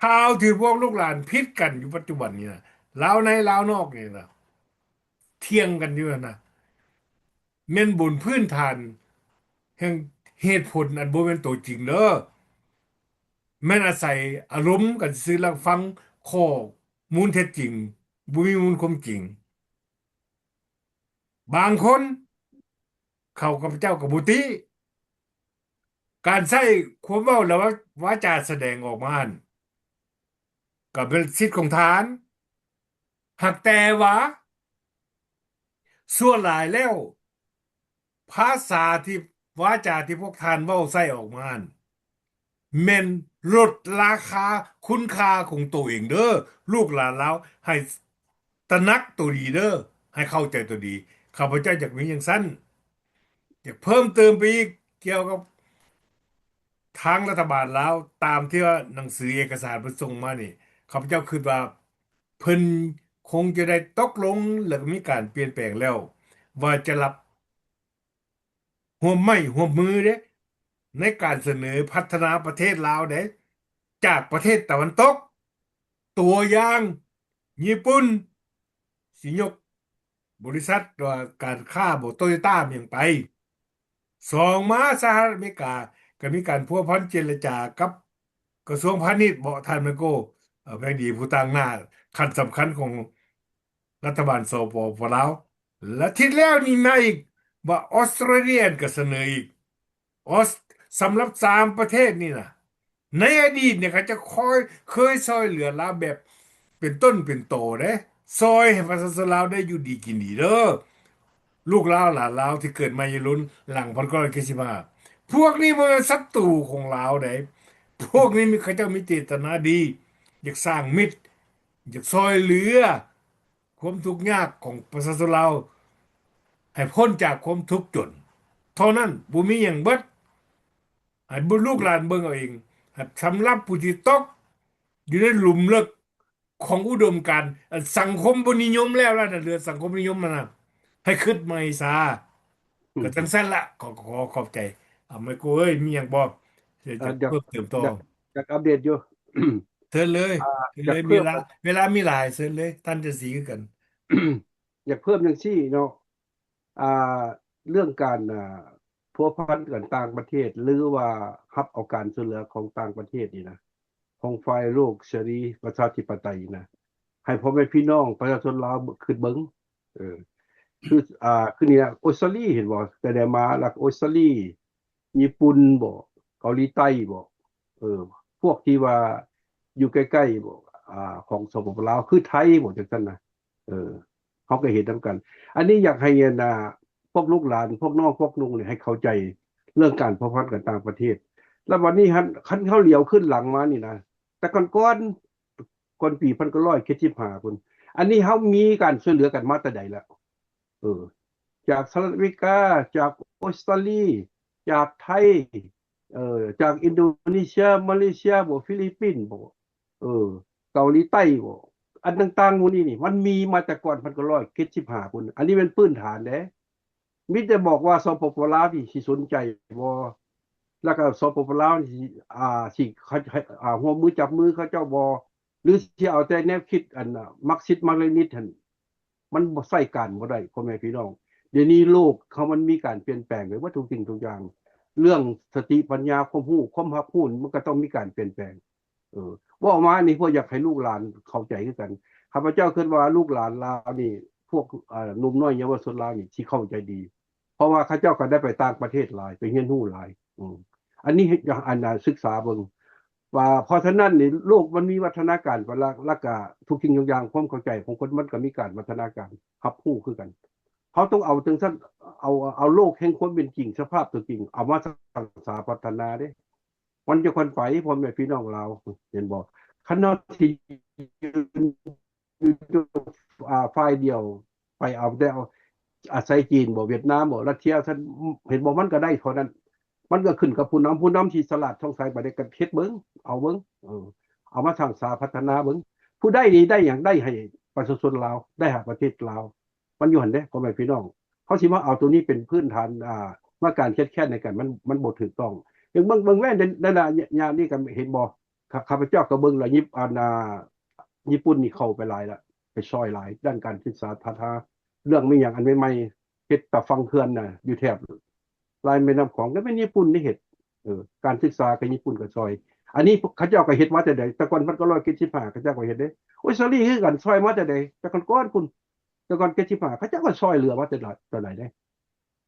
ຂ່າວທີ່ພວກລູກຫຼານຜິດກັນຢູ່ປັດຈຸບັນນີ້ນະ ລາວໃນລາວນອກນີ້ນະ ຖຽງກັນຢູ່ຫັ້ນນະ ແມ່ນບົນພື້ນຖານແຫ່ງເຫດຜົນອັນບໍ່ແມ່ນໂຕຈິງເດີ ແມ່ນອາໄສອາລົມກັນຊື່ ແລະ ຟັງຂໍ້ມູນເທັດຈິງ ບໍ່ມີມູນຄວາມຈິງ. ບາງຄົນ ເຂົາ ຂ້າພະເຈົ້າກໍບໍ່ຕິ ການໃຊ້ຄວາມເວົ້າ ແລະ ວາ ວາຈາສະແດງອອກມາຫັ້ນ ກໍເປັນສິດຂອງທ່ານ. ຫາກແຕ່ວ່າ ສ່ວນຫຼາຍແລ້ວ ພາສາທີ່ ວາຈາທີ່ພວກທ່ານເວົ້າໃສ່ອອກມານັ້ນ ແມ່ນລົດລາຄາຄຸນຄ່າຂອງໂຕເອງເດີ ລູກຫຼານລາວ ໃຫ້ຕະໜັກໂຕດີເດີ ໃຫ້ເຂົ້າໃຈໂຕດີ. ຂ້າພະເຈົ້າຢາກມີຈັ່ງຊັ້ນ ຢາກເພີ່ມເຕີມໄປອີກກ່ຽວກັບທາງລັດຖະບານລາວ ຕາມທີ່ວ່າໜັງສືເອກະສານເພິ່ນສົ່ງມານີ້ ຂ້າພະເຈົ້າຄິດວ່າເພິ່ນຄົງຈະໄດ້ຕົກລົງ ແລ້ວກໍມີການປ່ຽນແປງແລ້ວ ວ່າຈະຮັບຮ່ວມໄມ້ຮ່ວມມືເດ້ ໃນການສະເໜີພັດທະນາປະເທດລາວເດ້ ຈາກປະເທດຕາເວັນຕົກ ຕົວຢ່າງ ຍີ່ປຸ່ນ ຊິຍົກ ບໍລິສັດ ຫຼືວ່າການຄ້າບໍ ໂຕໂຍຕ້າຫຍັງໄປ. ສອງມາ ສະຫະລັດອາເມລິກາກໍມີການພົວພັນເຈລະຈາກັບກະຊວງພານິດເບາະ ທ່ານໄມໂກ ເອີ ແພງດີ ຜູ້ຕາງໜ້າຂັ້ນສຳຄັນຂອງລັດຖະບານ ສປປ ລາວ. ແລະ ທິດແລ້ວນີ້ມາອີກວ່າ ອອສເຕຣເລຍກໍສະເໜີອີກ ອອສ ສຳລັບສາມປະເທດນີ້ນະ ໃນອະດີດນີ້ ເຂົາຈະຄອຍ ເຄີຍຊ່ອຍເຫຼືອລາວແບບເປັນຕົ້ນເປັນຕໍເດ້ ຊ່ອຍໃຫ້ປະຊາຊົນລາວໄດ້ຢູ່ດີກິນດີເດີ ລູກລາວຫຼານລາວທີ່ເກີດໃໝ່ໃນລຸ້ນຫຼັງພັນເກົ້າຮ້ອຍເຈັດສິບຫ້າ. ພວກນີ້ບໍ່ແມ່ນສັດຕູຂອງລາວໃດ ພວກນີ້ມີ ເຂົາເຈົ້າມີເຈດຕະນາດີ ຢາກສ້າງມິດ ຢາກຊ່ອຍເຫຼືອ ຄວາມທຸກຍາກຂອງປະຊາຊົນລາວ ໃຫ້ພົ້ນຈາກຄວາມທຸກຈົນເທົ່ານັ້ນ ບໍ່ມີຫຍັງເບິດ. ໃຫ້ບຸ ລູກຫຼານເບິ່ງເອົາເອງ. ສຳລັບຜູ້ທີ່ຕົກຢູ່ໃນຫຼຸມເລິກຂອງອຸດົມການ ອັນສັງຄົມບໍ່ນິຍົມແລ້ວລະນະ, ເລື່ອງສັງຄົມນິຍົມຫັ້ນນະ ໃຫ້ຄິດໃໝ່ຊາ. ອືມ ກໍຈັ່ງຊັ້ນລະ. ຂໍ ຂໍຂອບໃຈ. ເອົາ ໄມໂກເອີຍ ມີຫຍັງບໍ່ ຈະ ເອີ ຢາກ ເພີ່ມເຕີມຕໍ່? ຢາກ ຢາກອັບເດດຢູ່. ເຊີນເລີຍ ອ່າ ເຊີນເລີຍ. ຢາກເພີ່ມ ເວລາ ເວລາມີຫຼາຍ ເຊີນເລີຍ. ທ່ານຈັນສີຄືກັນ. ຢາກເພີ່ມຈັ່ງຊີ້ເນາະ ອ່າ ເລື່ອງການ ອ່າ ພົວພັນກັນຕ່າງປະເທດ ຫຼືວ່າຮັບເອົາການຊ່ວຍເຫຼືອຂອງຕ່າງປະເທດນີ້ນະ ຂອງຝ່າຍໂລກເສລີປະຊາທິປະໄຕນະ ໃຫ້ພໍ່ແມ່ພີ່ນ້ອງປະຊາຊົນລາວຄິດເບິ່ງ. ເອີ ຄື ອ່າ ຄືນີ້ນະ ອົດສະຕາລີ ເຫັນບໍ່? ແຕ່ໃດມາ ລັດອົດສະຕາລີ ຍີ່ປຸ່ນບໍ ເກົາຫຼີໃຕ້ບໍ ເອີ ພວກທີ່ວ່າຢູ່ໃກ້ໆບໍ ອ່າ ຂອງ ສປປ ລາວ ຄືໄທບໍ ຈັ່ງຊັ້ນນະ. ເອີ ເຮົາກໍເຫັນນຳກັນ. ອັນນີ້ຢາກໃຫ້ ອັນນ່າ ພວກລູກຫຼານ ພວກນ້ອງ ພວກນຸ່ງນີ້ ໃຫ້ເຂົ້າໃຈເລື່ອງການພົວພັນກັນຕ່າງປະເທດ. ແລ້ວບັດນີ້ຫັ້ນ ຄັນເຮົາຫຼຽວຄືນຫຼັງມານີ້ນະ ແຕ່ກ່ອນໆ ກ່ອນປີພັນເກົ້າຮ້ອຍເຈັດສິບຫ້າພຸ້ນ ອັນນີ້ເຮົາມີການຊ່ວຍເຫຼືອກັນມາແຕ່ໃດລະ? ເອີ ຈາກສະຫະລັດອາເມລິກາ ຈາກອົດສະຕາລີ ຈາກໄທ ເອີ ຈາກອິນໂດເນເຊຍ ມາເລເຊຍບໍ ຟີລິບປິນບໍ ເອີ ເກົາຫຼີໃຕ້ບໍ ອັນຕ່າງໆໝູ່ນີ້ນີ້ ມັນມີມາແຕ່ກ່ອນພັນເກົ້າຮ້ອຍເຈັດສິບຫ້າພຸ້ນ. ອັນນີ້ແມ່ນພື້ນຖານເດ້. ມີແຕ່ບອກວ່າ ສປປ ລາວ ນີ້ຊິສົນໃຈບໍ່ ແລ້ວກໍ ສປປ ລາວ ນີ້ຊິ ອ່າ ຊິ ອ່າ ຮ່ວມມືຈັບມືເຂົາເຈົ້າບໍ່ ຫຼືຊິເອົາແຕ່ແນວຄິດ ອັນ ມາກຊິດມາເລນິດຫັ້ນ ມັນບໍ່ໃຊ້ການບໍ່ໄດ້ ພໍ່ແມ່ພີ່ນ້ອງ. ດຽວນີ້ໂລກເຮົາມັນມີການປ່ຽນແປງໄປເບິດທຸກສິ່ງທຸກຢ່າງ. ເລື່ອງສະຕິປັນຍາ ຄວາມຮູ້ ຄວາມຮັບຮູ້ ມັນກໍຕ້ອງມີການປ່ຽນແປງ. ເອີ ເວົ້າມານີ້ເພື່ອຢາກໃຫ້ລູກຫຼານເຂົ້າໃຈຄືກັນ. ຂ້າພະເຈົ້າຄິດວ່າລູກຫຼານລາວນີ້ ພວກ ເອີ ໜຸ່ມນ້ອຍເຍົາວະຊົນລາວນີ້ຊິເຂົ້າໃຈດີ ເພາະວ່າເຂົາເຈົ້າກໍໄດ້ໄປຕ່າງປະເທດຫຼາຍ ໄປຮຽນຮູ້ຫຼາຍ. ອືມ ອັນນີ້ເຮັດ ອັນ ສຶກສາເບິ່ງ ວ່າ ເພາະສະນັ້ນນີ້ ໂລກມັນມີວັດທະນາການໄປແລ້ວ ແລ້ວກະທຸກສິ່ງທຸກຢ່າງ ຄວາມເຂົ້າໃຈຂອງຄົນມັນກໍມີການວັດທະນາການ ຮັບຮູ້ຄືກັນ. ເຮົາຕ້ອງເອົາຈັ່ງຊັ້ນ ເອົາ ເອົາໂລກແຫ່ງຄວາມເປັນຈິງ ສະພາບຕົວຈິງ ເອົາມາສ້າງສາພັດທະນາເດ້ ມັນຈະຄ່ອຍໄປ ພໍ່ແມ່ພີ່ນ້ອງລາວ ເຫັນບໍ່? ຄັນເຮົາຊິຢືນ ຢູ່ ອ່າ ຝ່າຍດຽວ ໄປເອົາແຕ່ເອົາ ອາໄສຈີນບໍ ຫວຽດນາມບໍ ລັດເຊຍຊັ້ນ ເຫັນບໍ່? ມັນກໍໄດ້ເທົ່ານັ້ນ ມັນກໍຂຶ້ນກັບຜູ້ນຳ ຜູ້ນຳທີ່ສະຫຼາດຊ່ອງໃສ ບາດນີ້ກໍເຮັດເບິ່ງ ເອົາເບິ່ງ ເອີ ເອົາມາສ້າງສາພັດທະນາເບິ່ງ. ຜູ້ໄດ້ນີ້ໄດ້ຫຍັງ? ໄດ້ໃຫ້ປະຊາຊົນລາວ ໄດ້ໃຫ້ປະເທດລາວ ມັນຢູ່ຫັ້ນເດ້ ພໍ່ແມ່ພີ່ນ້ອງ. ເຮົາຊິມາເອົາໂຕນີ້ເປັນພື້ນຖານ ອ່າ ມາການຄຽດແຄ້ນໃຫ້ກັນ ມັນ ມັນບໍ່ຖືກຕ້ອງ. ເບິ່ງ ເບິ່ງ ເບິ່ງແວ່ນ ໃນ ໃນໄລຍະນີ້ກໍເຫັນບໍ່? ຂ້າ ຂ້າພະເຈົ້າກໍເບິ່ງແລ້ວ ຍີ່ ອັນ ອ່າ ຍີ່ປຸ່ນນີ້ເຂົ້າໄປຫຼາຍລະ ໄປຊ່ອຍຫຼາຍດ້ານການສຶກສາ ພັດທະນາເລື່ອງມີຫຍັງອັນໃໝ່ໆ ເຮັດຕາຝັ່ງເຂື່ອນນະ ຢູ່ແຖບລາຍແມ່ນ້ຳຂອງ ກໍແມ່ນຍີ່ປຸ່ນນີ້ເຮັດ. ເອີ ການສຶກສາກໍຍີ່ປຸ່ນກໍຊ່ອຍ. ອັນນີ້ເຂົາເຈົ້າກໍເຮັດມາແຕ່ໃດ? ແຕ່ກ່ອນພັນເກົ້າຮ້ອຍເຈັດສິບຫ້າ ເຂົາເຈົ້າກໍເຮັດເດ້. ໂອດສະຕາລີຄືກັນ ຊ່ອຍມາແຕ່ໃດ? ແຕ່ກ່ອນໆພຸ້ນ ແຕ່ກ່ອນເຈັດສິບຫ້າ ເຂົາເຈົ້າກໍຊ່ອຍເຫຼືອມາແຕ່ໃດ ແຕ່ໃດເດ້.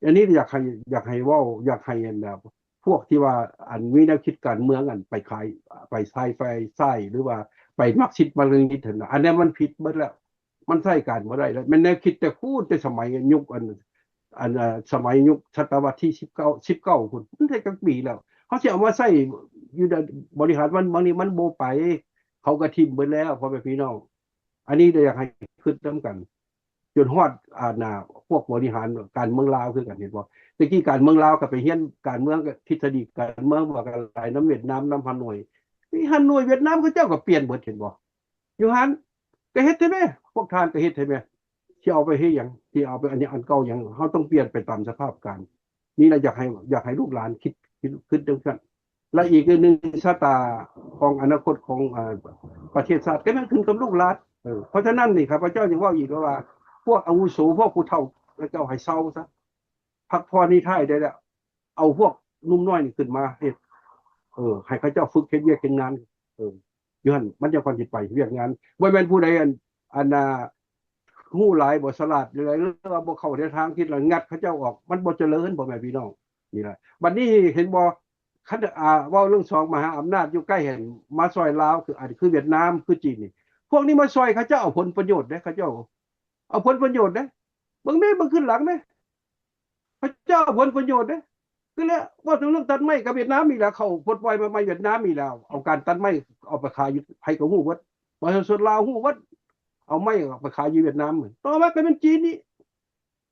ອັນນີ້ຢາກໃຫ້ ຢາກໃຫ້ເວົ້າ ຢາກໃຫ້ອັນ ພວກທີ່ວ່າ ອັນ ມີແນວຄິດການເມືອງ ອັນ ໄປຂາຍ ໄປຊາຍ ໄປຊາຍ ຫຼືວ່າໄປມາກຊິດມາເລນິດຫັ້ນນະ ອັນນັ້ນມັນຜິດເບິດແລ້ວ ມັນໃຊ້ການບໍ່ໄດ້ແລ້ວ. ແມ່ນແນວຄິດແຕ່ຄູນ ແຕ່ສະໄໝຍຸກ ອັນ ອັນ ສະໄໝຍຸກສະຕະວັດທີສິບເກົ້າ ສິບເກົ້າພຸ້ນ ມັນໄດ້ຈັກປີແລ້ວ? ເຮົາຊິເອົາມາໃຊ້ຢູ່ໃນບໍລິຫານ ມັນ ບາງທີມັນບໍ່ໄປ ເຂົາກໍຖິ້ມເບິດແລ້ວ ພໍ່ແມ່ພີ່ນ້ອງ. ອັນນີ້ກໍຢາກໃຫ້ຄິດນຳກັນ ຈົນຮອດ ອັນນ່າ ພວກບໍລິຫານການເມືອງລາວຄືກັນ ເຫັນບໍ່? ແຕ່ກີ້ການເມືອງລາວກໍໄປຮຽນການເມືອງ ທິດສະດີການເມືອງວ່າກັນຫຼາຍນຳຫວຽດນາມ ນຳຮ່າໂນ້ຍ. ນີ້ຮ່າໂນ້ຍຫວຽດນາມເຂົາເຈົ້າກໍປ່ຽນເບິດ ເຫັນບໍ່? ຢູ່ຫັ້ນກໍເຮັດແທ້ແມ້ ພວກທ່ານກໍເຮັດແທ້ແມ້ ຊິເອົາໄປເຮັດຫຍັງ? ຊິເອົາໄປອັນຫຍັງ ອັນເກົ່າຫຍັງ? ເຮົາຕ້ອງປ່ຽນໄປຕາມສະພາບການ. ນີ້ລະ ຢາກໃຫ້ ຢາກໃຫ້ລູກຫຼານຄິດ ຄິດ ຄິດຈັ່ງຊັ້ນ. ແລະ ອີກອັນໜຶ່ງ ຊະຕາຂອງອະນາຄົດຂອງ ເອີ ປະເທດຊາດ ກໍແມ່ນຂຶ້ນກັບລູກຫຼານ. ເອີ ເພາະສະນັ້ນນີ້ ຂ້າພະເຈົ້າຍັງເວົ້າອີກວ່າ ພວກອາວຸໂສ ພວກຜູ້ເຖົ້າ ເຂົາເຈົ້າໃຫ້ເຊົາຊະ ພັກຜ່ອນນີ້ທ້າຍໄດ້ແລ້ວ. ເອົາພວກໜຸ່ມນ້ອຍນີ້ຂຶ້ນມາເຮັດ ເອີ ໃຫ້ເຂົາເຈົ້າຝຶກເຮັດວຽກເຮັດງານ ເອີ ຢູ່ຫັ້ນມັນຈັ່ງຄ່ອຍຊິໄປວຽກງານ. ບໍ່ແມ່ນຜູ້ໃດ ອັນ ອັນ ອ່າ ຮູ້ຫຼາຍ ບໍ່ສະຫຼາດ ຫຼືວ່າບໍ່ເຂົ້າໃນທາງທີ່ລະງັດເຂົາເຈົ້າອອກ ມັນບໍ່ຈະເລີນ ພໍ່ແມ່ພີ່ນ້ອງ. ນີ້ລະ ບັດນີ້ເຫັນບໍ່ ຄັນ ອ່າ ເວົ້າເລື່ອງສອງມະຫາອຳນາດຢູ່ໃກ້ຫັ້ນ ມາຊ່ອຍລາວ ຄື ອັນ ຄືຫວຽດນາມ ຄືຈີນນີ້ ພວກນີ້ມາຊ່ອຍເຂົາເຈົ້າເອົາຜົນປະໂຫຍດເດ້ ເຂົາເຈົ້າເອົາຜົນປະໂຫຍດເດ້. ເບິ່ງແມ້ ເບິ່ງຂຶ້ນຫຼັງແມ້ ເຂົາເຈົ້າເອົາຜົນປະໂຫຍດເດ້. ຄືແລ້ວ ເວົ້າເຖິງເລື່ອງຕັດໄມ້ກັບຫວຽດນາມນີ້ແຫຼະ ເຂົາປົດປ່ອຍໄມ້ຫວຽດນາມນີ້ແຫຼະ ເອົາການຕັດໄມ້ເອົາໄປຂາຍຢູ່ ໃຜກໍຮູ້ເບິດ ປະຊາຊົນລາວຮູ້ເບິດ ເອົາໄມ້ອອກໄປຂາຍຢູ່ຫວຽດນາມ. ຕໍ່ມາກໍແມ່ນຈີນນີ້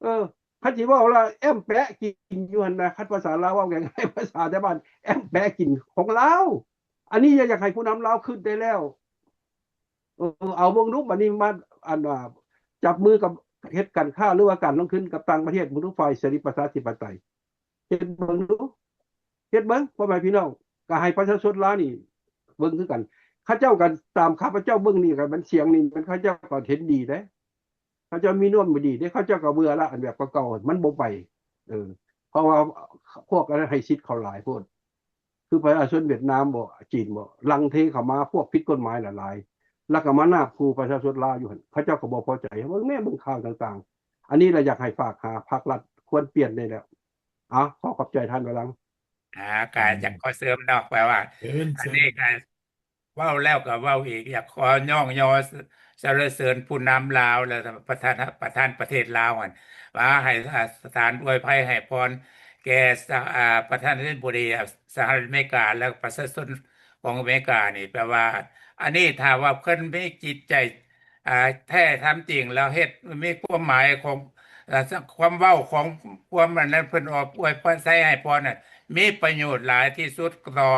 ເອີ ຄັນຊິເວົ້າລະແອ້ມແປະກິນຢູ່ຫັ້ນນະ ຄັນພາສາລາວເວົ້າງ່າຍໆ ພາສາແຖວບ້ານ ແອ້ມແປະກິນຂອງລາວ. ອັນນີ້ຢາກໃຫ້ຜູ້ນຳລາວຄິດໄດ້ແລ້ວ. ເອີ ເອົາເບິ່ງດູ ບັດນີ້ມາ ອັນວ່າ ຈັບມືກັບເຮັດການຄ້າ ຫຼືວ່າການລົງທຶນກັບຕ່າງປະເທດ ເບິ່ງດູ ຝ່າຍເສລີປະຊາທິປະໄຕ ເຮັດເບິ່ງດູ ເຮັດເບິ່ງ ພໍ່ແມ່ພີ່ນ້ອງ ກໍໃຫ້ປະຊາຊົນລາວນີ້ເບິ່ງຄືກັນ. ເຂົາເຈົ້າກໍຕາມຂ້າພະເຈົ້າເບິ່ງນີ້ ກໍມັນສຽງນີ້ ມັນເຂົາເຈົ້າກໍເຫັນດີເດ້ ເຂົາເຈົ້າມີນວມບໍ່ດີເດ້ ເຂົາເຈົ້າກໍເບື່ອລະ ອັນແບບເກົ່າໆ ມັນບໍ່ໄປ. ເອີ ເພາະວ່າພວກອັນນັ້ນໃຫ້ສິດເຂົາຫຼາຍໂພດ ຄືປະຊາຊົນຫວຽດນາມບໍ ຈີນບໍ ລັງເທເຂົ້າມາ ພວກຜິດກົດໝາຍຫຼາຍໆ ແລ້ວກໍມານາບຂູ່ປະຊາຊົນລາວຢູ່ຫັ້ນ ເຂົາເຈົ້າກໍບໍ່ພໍໃຈ. ເບິ່ງແນ່ ເບິ່ງຂ່າວຕ່າງໆ ອັນນີ້ລະຢາກໃຫ້ຝາກຫາພາກລັດ ຄວນປ່ຽນໄດ້ແລ້ວ. ເອົາ ຂໍຂອບໃຈທ່ານວາລັງ. ອ່າ ກະຢາກຂໍເສີມເນາະ ແປວ່າ ເຊີນ ອັນນີ້ກະເວົ້າແລ້ວກະເວົ້າອີກ ຢາກຂໍຍ້ອງຍໍ ສ- ສັນລະເສີນຜູ້ນຳລາວ ແລະ ປະທານ ປະທານປະເທດລາວຫັ້ນ ວ່າໃຫ້ ອ່າ ສະຖານອວຍໄພໃຫ້ພອນແກ່ ສະ- ອ່າ ປະທານາທິບໍດີສະຫະລັດອາເມລິກາ ແລະ ປະຊາຊົນຂອງອາເມລິການີ້ ແປວ່າ ອັນນີ້ຖ້າວ່າເພິ່ນມີຈິດໃຈ ອ່າ ແທ້ທຳຈິງ ແລ້ວເຮັດມີຄວາມໝາຍຂອງ ອ່າ ຄວາມເວົ້າຂອງຄວາມອັນນັ້ນ ເພິ່ນອອກອວຍພອນໃສ່ໃຫ້ພອນນັ້ນ ມີປະໂຫຍດຫຼາຍທີ່ສຸດຕໍ່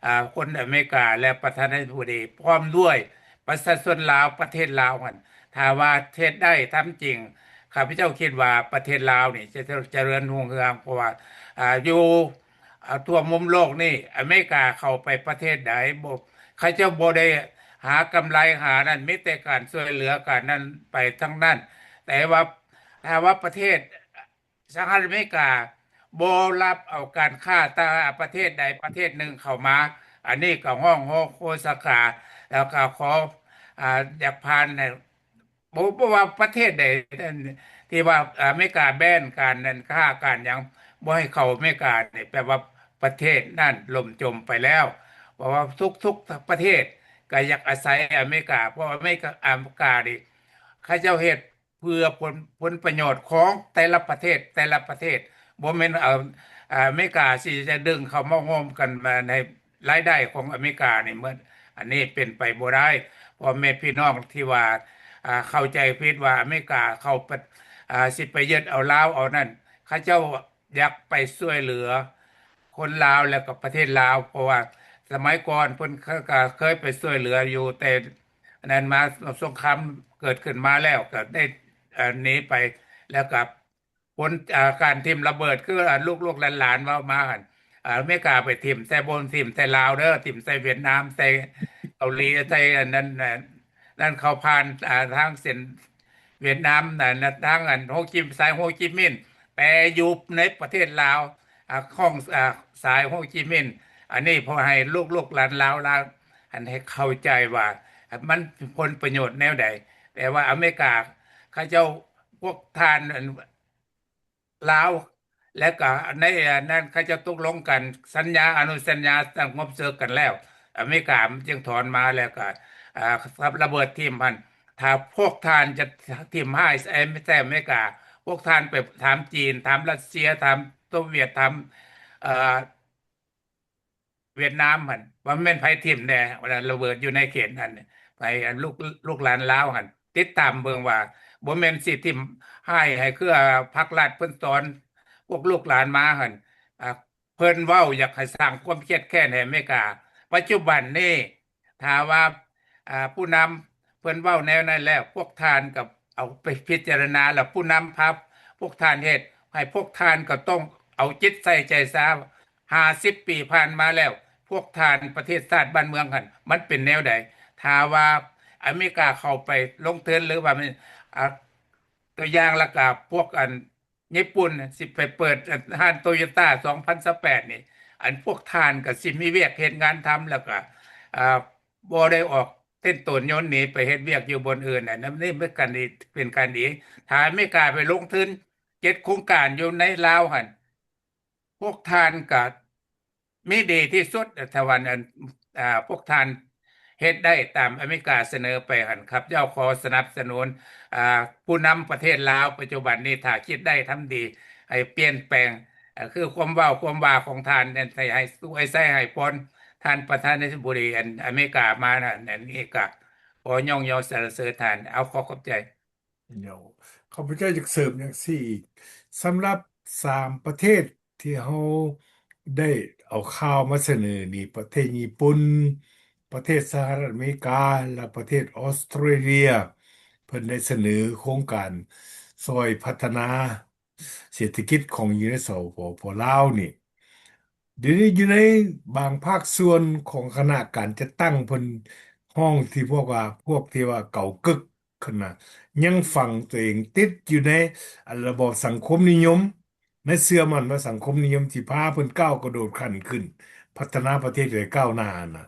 ອ່າ ຄົນອາເມລິກາ ແລະ ປະທານາທິບໍດີ ພ້ອມດ້ວຍປະຊາຊົນລາວ ປະເທດລາວຫັ້ນ. ຖ້າວ່າເຮັດໄດ້ທຳຈິງ ຂ້າພະເຈົ້າຄິດວ່າປະເທດລາວນີ້ຈະ ຈະເລີນຮຸ່ງເຮືອງ ເພາະວ່າ ອ່າ ຢູ່ ອ່າ ທົ່ວມຸມໂລກນີ້ ອາເມລິກາເຂົ້າໄປປະເທດໃດ ບໍ່ ເຂົາເຈົ້າບໍ່ໄດ້ຫາກຳໄລຫານັ້ນ ມີແຕ່ການຊ່ວຍເຫຼືອກັນນັ້ນໄປທັງນັ້ນ. ແຕ່ວ່າ ຖ້າວ່າປະເທດສະຫະລັດອາເມລິກາບໍ່ຮັບເອົາການຄ້າຕາປະເທດໃດປະເທດໜຶ່ງເຂົ້າມາ ອັນນີ້ກໍຮ້ອງໂຮໂຮສາກາ ແລ້ວກໍຂໍ ອ່າ ຢາກຜ່ານໃຫ້ ບໍ່ ບໍ່ວ່າປະເທດໃດທີ່ວ່າອາເມລິກາແບນການນັ້ນ ຄ້າການຫຍັງ ບໍ່ໃຫ້ເຂົ້າອາເມລິການີ້ ແປວ່າປະເທດນັ້ນລົ້ມຈົມໄປແລ້ວ. ເພາະວ່າທຸກໆປະເທດກໍຢາກອາໄສອາເມລິກາ ເພາະອາເມລິກາ ອາເມລິການີ້ ເຂົາເຈົ້າເຮັດເພື່ອຜົນ ຜົນປະໂຫຍດຂອງແຕ່ລະປະເທດ ແຕ່ລະປະເທດ ບໍ່ແມ່ນ ເອີ ອາເມລິກາຊິຈະດຶງເຂົ້າມາຮ່ວມກັນໃນ ລາຍໄດ້ຂອງອາເມລິການີ້ໝົດ ອັນນີ້ເປັນໄປບໍ່ໄດ້. ພໍ່ແມ່ພີ່ນ້ອງທີ່ວ່າ ອ່າ ເຂົ້າໃຈຜິດວ່າອາເມລິກາເຂົາປະ ອ່າ ຊິໄປຍຶດເອົາລາວເອົານັ້ນ ເຂົາເຈົ້າຢາກໄປຊ່ວຍເຫຼືອຄົນລາວ ແລ້ວກໍປະເທດລາວ ເພາະວ່າສະໄໝກ່ອນເພິ່ນ ເຂົາກໍເຄີຍໄປຊ່ວຍເຫຼືອຢູ່ ແຕ່ອັນນັ້ນມາ ສົງຄາມເກີດຂຶ້ນມາແລ້ວ ກໍໄດ້ ເອີ ໜີໄປ ແລ້ວກໍ ຜົນ ອ່າ ການຖິ້ມລະເບີດ ຄື ອ່າ ລູກໆຫຼານໆເວົ້າມາຫັ້ນ ອ່າ ອາເມລິກາໄປຖິ້ມ ແຕ່ບໍ່ຖິ້ມແຕ່ລາວເດີ ຖິ້ມໃສ່ຫວຽດນາມ ໃສ່ເກົາຫຼີ ໃສ່ອັນນັ້ນ ນັ້ນ ເຂົາຜ່ານ ອ່າ ທາງເສັ້ນຫວຽດນາມ ນັ້ນ ທາງອັນໂຮຈິ ສາຍໂຮຈິມິນ ແປຢູ່ໃນປະເທດລາວ ອ່າ ຂອງ ອ່າ ສາຍໂຮຈິມິນ. ອັນນີ້ເພື່ອໃຫ້ລູກໆຫຼານໆລາວ ລາວ ອັນໃຫ້ເຂົ້າໃຈວ່າ ມັນຜົນປະໂຫຍດແນວໃດ ແຕ່ວ່າອາເມລິກາເຂົາເຈົ້າ ພວກທ່ານ ອັນ ລາວ ແລະກະໃນອັນນັ້ນເຂົາເຈົ້າຕົກລົງກັນ ສັນຍາ ອະນຸສັນຍາສະຫງົບເສິກກັນແລ້ວ ອາເມລິກາມັນຈຶ່ງຖອນມາ ແລ້ວກະ ອ່າ ກັບລະເບີດຖິ້ມຫັ້ນ. ຖ້າພວກທ່ານຈະຖິ້ມຮ້າຍໃສ່ອາເມລິກາ ພວກທ່ານໄປຖາມຈີນ ຖາມຣັດເຊຍ ຖາມໂຊວຽດ ຖາມ ເອີ ຫວຽດນາມຫັ້ນ ວ່າແມ່ນໃຜຖິ້ມແດ່ ລະເບີດຢູ່ໃນເຂດນັ້ນ ໃຫ້ອັນລູກ ລູກຫຼານລາວຫັ້ນຕິດຕາມເບິ່ງວ່າ ບໍ່ແມ່ນຊິຖິ້ມຮ້າຍໃຫ້ຄື ອ່າ ພັກລັດເພິ່ນສອນພວກລູກຫຼານມາຫັ້ນ ອ່າ ເພິ່ນເວົ້າຢາກໃຫ້ສ້າງຄວາມຄຽດແຄ້ນໃຫ້ອາເມລິກາ. ປັດຈຸບັນນີ້ ຖ້າວ່າ ອ່າ ຜູ້ນຳເພິ່ນເວົ້າແນວນັ້ນແລ້ວ ພວກທ່ານກໍເອົາໄປພິຈາລະນາ ແລ້ວຜູ້ນຳພາພວກທ່ານເຮັດ ໃຫ້ພວກທ່ານກໍຕ້ອງເອົາຈິດໃສ່ໃຈຊາ. ຫ້າສິບປີຜ່ານມາແລ້ວ ພວກທ່ານປະເທດຊາດບ້ານເມືອງຫັ້ນ ມັນເປັນແນວໃດ? ຖ້າວ່າອາເມລິກາເຂົ້າໄປລົງທຶນ ຫຼືວ່າແມ່ນ ອ່າ ຕົວຢ່າງລະກະພວກອັນ ຍີ່ປຸ່ນຊິໄປເປີດຮ້ານໂຕໂຢຕ້າສອງພັນຊາວແປດນີ້ ອັນພວກທ່ານກໍຊິມີວຽກເຮັດງານທຳ ແລ້ວກໍ ອ່າ ບໍ່ໄດ້ອອກເຕັ້ນໂຕນຍົນໜີໄປເຮັດວຽກຢູ່ບ່ອນອື່ນ. ອັນນີ້ເປັນການດີ ເປັນການດີ. ຖ້າອາເມລິກາໄປລົງທຶນເຈັດໂຄງການຢູ່ໃນລາວຫັ້ນ ພວກທ່ານກໍ ມີດີທີ່ສຸດ ຖ້າວ່າ ອັນ ອ່າ ພວກທ່ານເຮັດໄດ້ຕາມອາເມລິກາສະເໜີໄປຫັ້ນ ຂ້າພະເຈົ້າຂໍສະໜັບສະໜູນ ອ່າ ຜູ້ນຳປະເທດລາວປັດຈຸບັນນີ້ ຖ້າຄິດໄດ້ທຳດີ ໃຫ້ປ່ຽນແປງ ອ່າ ຄືຄວາມເວົ້າຄວາມວ່າຂອງທ່ານນັ້ນ ໃຫ້ ໃຫ້ຊ່ວຍໃຊ້ໃຫ້ພອນທ່ານປະທານາທິບໍດີ ອັນ ອາເມລິກາມານັ້ນ ອັນນີ້ກໍຂໍຍ້ອງຍໍສັນລະເສີນທ່ານ. ເອົາ ຂໍຂອບໃຈ. ໂດຍ ຂ້າພະເຈົ້າຢາກເສີມຈັ່ງຊີ້ອີກ, ສຳລັບສາມປະເທດທີ່ເຮົາໄດ້ເອົາຂ່າວມາສະເໜີນີ້, ປະເທດຍີ່ປຸ່ນ, ປະເທດສະຫະລັດອາເມລິກາ ແລະ ປະເທດອອສເຕຣເລຍ, ເພິ່ນໄດ້ສະເໜີໂຄງການຊ່ອຍພັດທະນາເສດຖະກິດຂອງຢູ່ໃນ ສປປ ລາວນີ້. ດຽວນີ້ຢູ່ໃນບາງພາກສ່ວນຂອງຄະນະການຈັດຕັ້ງ ເພິ່ນຮ້ອງທີ່ພວກວ່າ ພວກທີ່ວ່າເກົ່າກຶກຫັ້ນນະ ຍັງຝັງຕົວເອງຕິດຢູ່ໃນ ອັນ ລະບອບສັງຄົມນິຍົມ, ໃນເຊື່ອໝັ້ນວ່າສັງຄົມນິຍົມຊິພາເພິ່ນກ້າວກະໂດດຂັ້ນຂຶ້ນ, ພັດທະນາປະເທດໃຫ້ກ້າວໜ້ານະ.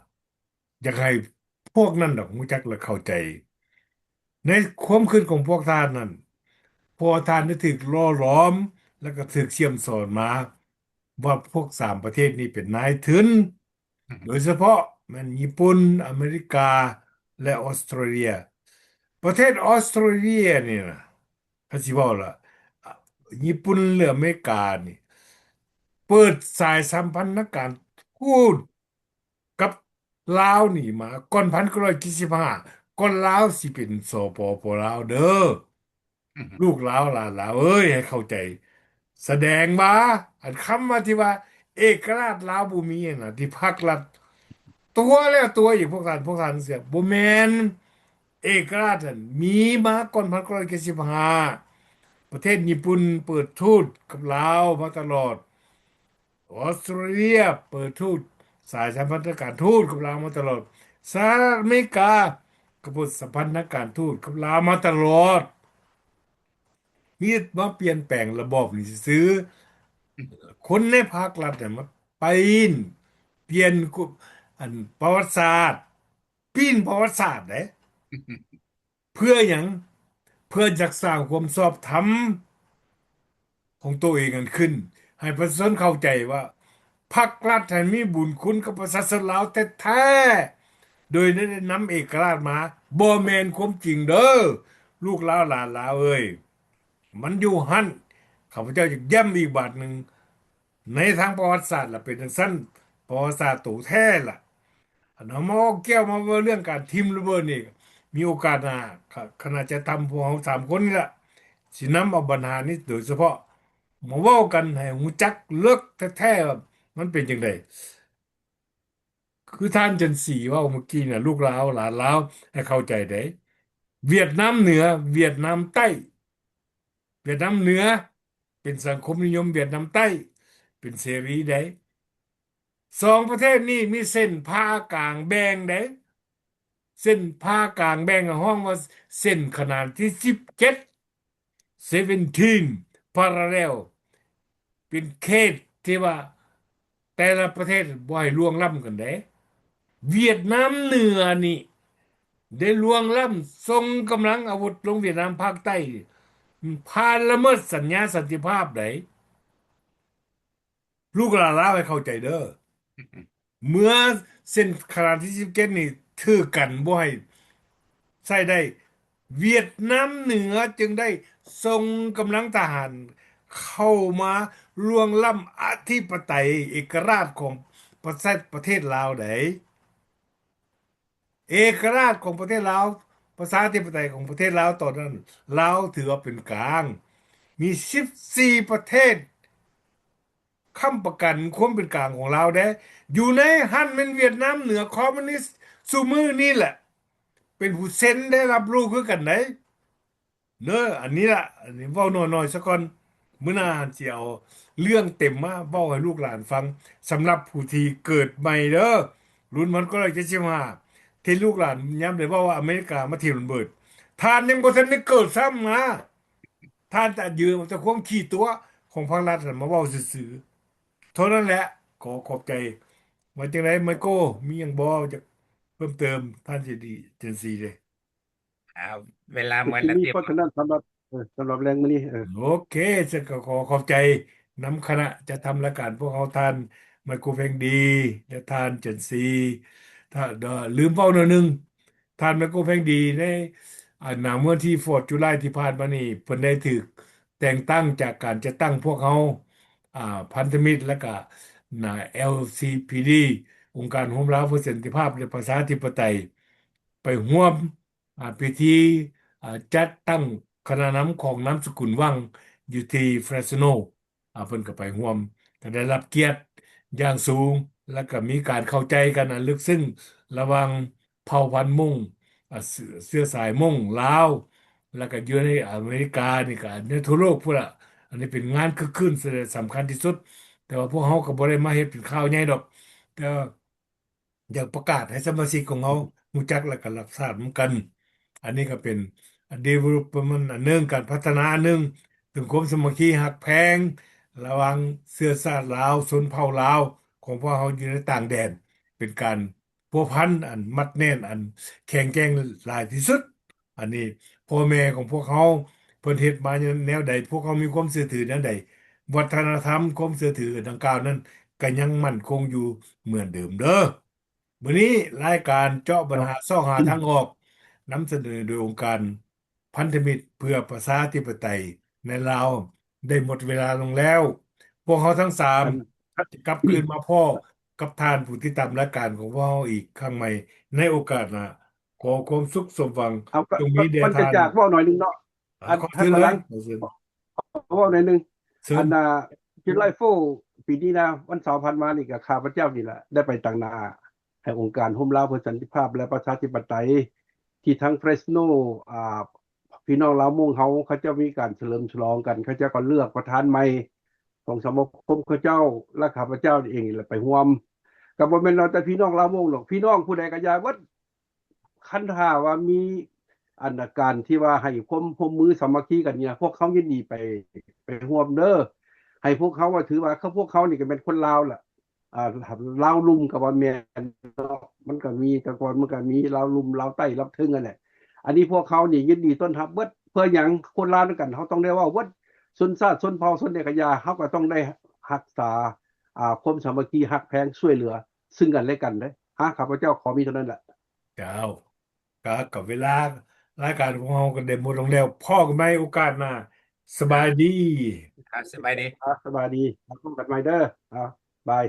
ຢາກໃຫ້ພວກນັ້ນດອກຮູ້ຈັກ ແລະ ເຂົ້າໃຈໃນຄວາມຄິດຂອງພວກທ່ານນັ້ນ, ເພາະວ່າທ່ານໄດ້ຖືກຫຼໍ່ຫຼອມ ແລະ ກໍຖືກສ່ຽມສອນມາວ່າພວກສາມປະເທດນີ້ເປັນນາຍທຶນ, ໂດຍສະເພາະແມ່ນຍີ່ປຸ່ນ, ອາເມລິກາ ແລະ ອອສເຕຣເລຍ. ປະເທດອອສເຕຣເລຍນີ້ນະ, ຄັນຊິເວົ້າລະ, ຍີ່ປຸ່ນ ຫຼື ອາເມລິການີ້ ເປີດສາຍສຳພັນທະການທູດ ກັບລາວນີ້ມາກ່ອນພັນເກົ້າຮ້ອຍເຈັດສິບຫ້າ, ກ່ອນລາວຊິເປັນ ສປປ ລາວເດີ. ລູກຫຼານຫຼານລາວເອີຍ ໃຫ້ເຂົ້າໃຈ, ສະແດງວ່າ ອັນຄຳວ່າທີ່ວ່າເອກະລາດລາວບໍ່ມີຫັ້ນນະ, ທີ່ພັກລັດຕົວະແລ້ວຕົວະອີກ, ພວກທ່ານ ພວກທ່ານເຊື່ອ ບໍ່ແມ່ນ. ເອກະລາດຫັ້ນມີມາກ່ອນພັນເກົ້າຮ້ອຍເຈັດສິບຫ້າ, ປະເທດຍີ່ປຸ່ນເປີດທູດກັບລາວມາຕະຫຼອດ. ອອສເຕຣເລຍເປີດທູດ, ສາຍສຳພັນທະການທູດກັບລາວມາຕະຫຼອດ. ສະຫະລັດອາເມລິກາກໍເປີດສຳພັນທະການທູດກັບລາວມາຕະຫຼອດ. ມີແຕ່ມາປ່ຽນແປງລະບອບນີ້ຊື່ໆ. ຄົນໃນພາກລັດນະມາປີນປ່ຽນ ອັນ ປະຫວັດສາດ, ປີນປະຫວັດສາດເດ້. ເພື່ອຫຍັງ? ເພື່ອຢາກສ້າງຄວາມຊອບທຳຂອງໂຕເອງນັ້ນຂຶ້ນ, ໃຫ້ປະຊາຊົນເຂົ້າໃຈວ່າ ພັກລັດຫັ້ນມີບຸນຄຸນກັບປະຊາຊົນລາວແທ້ໆ, ໂດຍໄດ້ນຳເອກະລາດມາ. ບໍ່ແມ່ນຄວາມຈິງເດີ ລູກຫຼານຫຼານລາວເອີຍ, ມັນຢູ່ຫັ້ນ. ຂ້າພະເຈົ້າຢາກຢ້ຳອີກບາດໜຶ່ງ, ໃນທາງປະຫວັດສາດລະເປັນຈັ່ງຊັ້ນ, ປະຫວັດສາດໂຕແທ້ລະ. ອັນເຮົາມາເວົ້າກ່ຽວມາເວົ້າເລື່ອງການຖິ້ມລະເບີດນີ້, ມີໂອກາດໜ້າ ຄະ ຄະນະຈັດທຳພວກເຮົາສາມຄົນນີ້ລະ ຊິນຳເອົາບັນຫານີ້ໂດຍສະເພາະມາເວົ້າກັນໃຫ້ຮູ້ຈັກເລິກແທ້ໆວ່າມັນເປັນຈັ່ງໃດ. ຄືທ່ານຈັນສີເວົ້າມື້ກີ້ນະ, ລູກຫຼານຫຼານລາວໃຫ້ເຂົ້າໃຈເດ້. ຫວຽດນາມເໜືອ, ຫວຽດນາມໃຕ້. ຫວຽດນາມເໜືອເປັນສັງຄົມນິຍົມ, ຫວຽດນາມໃຕ້ເປັນເສລີເດ້. ສອງປະເທດນີ້ມີເສັ້ນຜ່າກາງແບ່ງເດ້. ເສັ້ນຜ່າກາງແບ່ງ ເຮົາຮ້ອງວ່າເສັ້ນຂະໜານທີສິບເຈັດ, seventeen parallel, ເປັນເຂດທີ່ວ່າແຕ່ລະປະເທດບໍ່ໃຫ້ລ່ວງລ້ຳກັນເດ້. ຫວຽດນາມເໜືອນີ້ໄດ້ລ່ວງລ້ຳ, ສົ່ງກຳລັງອາວຸດລົງຫວຽດນາມພາກໃຕ້, ຜ່ານລະເມີດສັນຍາສັນຕິພາບໃດ. ລູກຫຼານລາວໃຫ້ເຂົ້າໃຈເດີ. ເມື່ອເສັ້ນຂະໜານທີສິບເຈັດນີ້ຖືກກັນບໍ່ໃຫ້ໃຊ້ໄດ້, ຫວຽດນາມເໜືອຈຶ່ງໄດ້ສົ່ງກຳລັງທະຫານເຂົ້າມາລ່ວງລ້ຳອະທິປະໄຕເອກະລາດຂອງປະເທດ ປະເທດລາວໃດ. ເອກະລາດຂອງປະເທດລາວ, ປະຊາທິປະໄຕຂອງປະເທດລາວຕອນນັ້ນ, ລາວຖືວ່າເປັນກາງ, ມີສິບສີ່ປະເທດ ຄ້ຳປະກັນຄວາມເປັນກາງຂອງລາວເດ້. ຢູ່ໃນຫັ້ນແມ່ນຫວຽດນາມເໜືອຄອມມູນິດຊຸມື້ນີ້ແຫຼະ ເປັນຜູ້ເຊັນໄດ້ຮັບຮູ້ຄືກັນໃດ. ເນີ ອັນນີ້ລະ ອັນນີ້ເວົ້າໜ້ອຍໆຊະກ່ອນ, ມື້ໜ້າຊິເອົາເລື່ອງເຕັມມາເວົ້າໃຫ້ລູກຫຼານຟັງ. ສຳລັບຜູ້ທີ່ເກີດໃໝ່ເດີ ລຸ້ນພັນເກົ້າຮ້ອຍເຈັດສິບຫ້າ ທີ່ລູກຫຼານຍາມໄດ້ເວົ້າວ່າອາເມລິກາມາຖິ້ມລະເບີດ, ທ່ານຍັງບໍ່ທັນໄດ້ເກີດຊ້ຳນະ. ທ່ານຈະຢືມເອົາແຕ່ຄວາມຂີ້ຕົວະຂອງພັກລັດຫັ້ນມາເວົ້າຊື່ໆ ເທົ່ານັ້ນແຫຼະ. ຂໍຂອບໃຈ. ວ່າຈັ່ງໃດ ໄມໂກ ມີຫຍັງບໍ່ຢາກເພີ່ມເຕີມ ທ່ານເຈດີ ເຈນຊີເດ? ອ່າ ເວລາໝົດແລ້ວຕິ. ມີເທົ່ານັ້ນສຳລັບ ເອີ ສຳລັບແລງມື້ນີ້. ເອີ ໂອເຄ, ເຊິ່ງກໍຂໍຂອບໃຈນຳຄະນະຈັດທຳລາຍການພວກເຮົາ, ທ່ານໄມໂກ ແພງດີ ແລະ ທ່ານ ເຈນຊີ. ຖ້າ ເອີ ລືມເວົ້າໜ້ອຍໜຶ່ງ, ທ່ານໄມໂກ ແພງດີ ໃນ ອາ ນາມວະທີ Fourth July ທີ່ຜ່ານມານີ້ ເພິ່ນໄດ້ຖືກແຕ່ງຕັ້ງຈາກການຈັດຕັ້ງພວກເຮົາ ອາ ພັນທະມິດ ແລະກະ ນາ ແອລຊີພີດີ ອົງການໂຮມລາວເພື່ອສັນຕິພາບ ແລະ ປະຊາທິປະໄຕ ໄປຮ່ວມ ອາ ພິທີ ອາ ຈັດຕັ້ງ ຄະນະນຳຂອງນາມສະກຸນວັງ ຢູ່ທີ່ເຟຣສໂນ ອາ ເພິ່ນກໍໄປຮ່ວມ ກໍໄດ້ຮັບກຽດຢ່າງສູງ ແລະກໍມີການເຂົ້າໃຈກັນອັນເລິກເຊິ່ງລະຫວ່າງເຜົ່າພັນມົ້ງ ອາ ເຊື້ອ ເຊື້ອສາຍມົ້ງລາວ ແລະກໍຢູ່ໃນອາເມລິການີ້ກໍໃນທົ່ວໂລກພຸ້ນລະ. ອັນນີ້ເປັນງານຄຶກຄື້ນ ແລະ ສຳຄັນທີ່ສຸດ ແຕ່ວ່າພວກເຮົາກໍບໍ່ໄດ້ມາເຮັດເປັນຂ່າວໃຫຍ່ດອກ ແຕ່ວ່າ ຢາກປະກາດໃຫ້ສະມາຊິກຂອງເຮົາຮູ້ຈັກ ແລະກໍຮັບຊາບນຳກັນ. ອັນນີ້ກໍເປັນ development ອັນໜຶ່ງ, ການພັດທະນາອັນໜຶ່ງ ເຖິງຄວາມສາມັກຄີຮັກແພງລະຫວ່າງເຊື້ອຊາດລາວ, ຊົນເຜົ່າລາວຂອງພວກເຮົາຢູ່ໃນຕ່າງແດນ ເປັນການພົວພັນອັນມັດແໜ້ນ ອັນແຂງແກ່ງຫຼາຍທີ່ສຸດ. ອັນນີ້ພໍ່ແມ່ຂອງພວກເຮົາເພິ່ນເຮັດມາແນວໃດ, ພວກເຮົາມີຄວາມເຊື່ອຖືແນວໃດ, ວັດທະນະທຳຄວາມເຊື່ອຖືດັ່ງກ່າວນັ້ນກໍຍັງໝັ້ນຄົງຢູ່ເໝືອນເດີມເດີ. ມື້ນີ້ລາຍການເຈາະບັນຫາຊອກຫາທາງອອກ ນຳສະເໜີໂດຍອົງການພັນທະມິດເພື່ອປະຊາທິປະໄຕໃນລາວ ໄດ້ໝົດເວລາລົງແລ້ວ. ພວກເຮົາທັງສາມ ຈະກັບຄືນມາພໍ້ກັບທ່ານຜູ້ຕິດຕາມລາຍການຂອງພວກເຮົາອີກຄັ້ງໃໝ່ໃນໂອກາດໜ້າ. ຂໍຄວາມສຸກສົມຫວັງ ເອົາ ກໍ ຈົ່ງມີແດ່ ມັນຈະ ທ່ານ ຈາກເວົ້າໜ້ອຍໜຶ່ງເນາະ ອ່າ ອັນ ຂໍເຊີນເລີຍ ເວົ້າໜ້ອຍໜຶ່ງ. ເຊີນ. ອັນນ່າ July Fourth ປີນີ້ນະ ວັນເສົາຜ່ານມານີ້ ກໍຂ້າພະເຈົ້ານີ້ລະ ໄດ້ໄປຕາງໜ້າໃຫ້ອົງການໂຮມລາວເພື່ອສັນຕິພາບ ແລະ ປະຊາທິປະໄຕ ທີ່ທາງ Fresno ອ່າ ພີ່ນ້ອງລາວມົ້ງເຮົາ ເຂົາເຈົ້າມີການສະເຫຼີມສະຫຼອງກັນ ເຂົາເຈົ້າກໍເລືອກປະທານໃໝ່ຂອງສະມາຄົມເຂົາເຈົ້າ ແລະ ຂ້າພະເຈົ້າເອງນີ້ລະໄປຮ່ວມ. ກໍບໍ່ແມ່ນວ່າແຕ່ພີ່ນ້ອງລາວມົ້ງດອກ ພີ່ນ້ອງຜູ້ໃດກໍຢ່າເບິດ ຄັນຖ້າວ່າມີອັນການທີ່ວ່າໃຫ້ຄວາມຮ່ວມມືສາມັກຄີກັນນີ້ ພວກເຮົາຍິນດີໄປ ໄປຮ່ວມເດີ. ໃຫ້ພວກເຮົາວ່າ ຖືວ່າຄືພວກເຮົານີ້ກໍແມ່ນຄົນລາວລະ ອ່າ ລາວລຸ່ມກໍວ່າແມ່ນເນາະ ມັນກໍມີ ແຕ່ກ່ອນມັນກໍມີລາວລຸ່ມ ລາວໃຕ້ ລາວເທິງຫັ້ນແຫຼະ. ອັນນີ້ພວກເຮົານີ້ຍິນດີຕ້ອນຮັບເບິດ. ເພື່ອຫຍັງ? ຄົນລາວນຳກັນ ເຮົາຕ້ອງໄດ້ເວົ້າເບິດ. ຊົນຊາດ ຊົນເຜົ່າ ຊົນໃດກໍຢ່າ ເຮົາກໍຕ້ອງໄດ້ຮັກສາ ອ່າ ຄວາມສາມັກຄີ ຮັກແພງ ຊ່ວຍເຫຼືອຊຶ່ງກັນແລະກັນເດ້. ອາ ຂ້າພະເຈົ້າຂໍມີເທົ່ານັ້ນແຫຼະ. ເຈົ້າ ກະ ກະເວລາລາຍການຂອງເຮົາກໍໄດ້ໝົດລົງແລ້ວ. ພໍ້ກັນໃໝ່ໂອກາດໜ້າ. ສະບາຍດີ. ອ່າ ສະບາຍດີ. ອ່າ ສະບາຍດີ. ພົບກັນໃໝ່ເດີ. ອ່າ ບາຍ.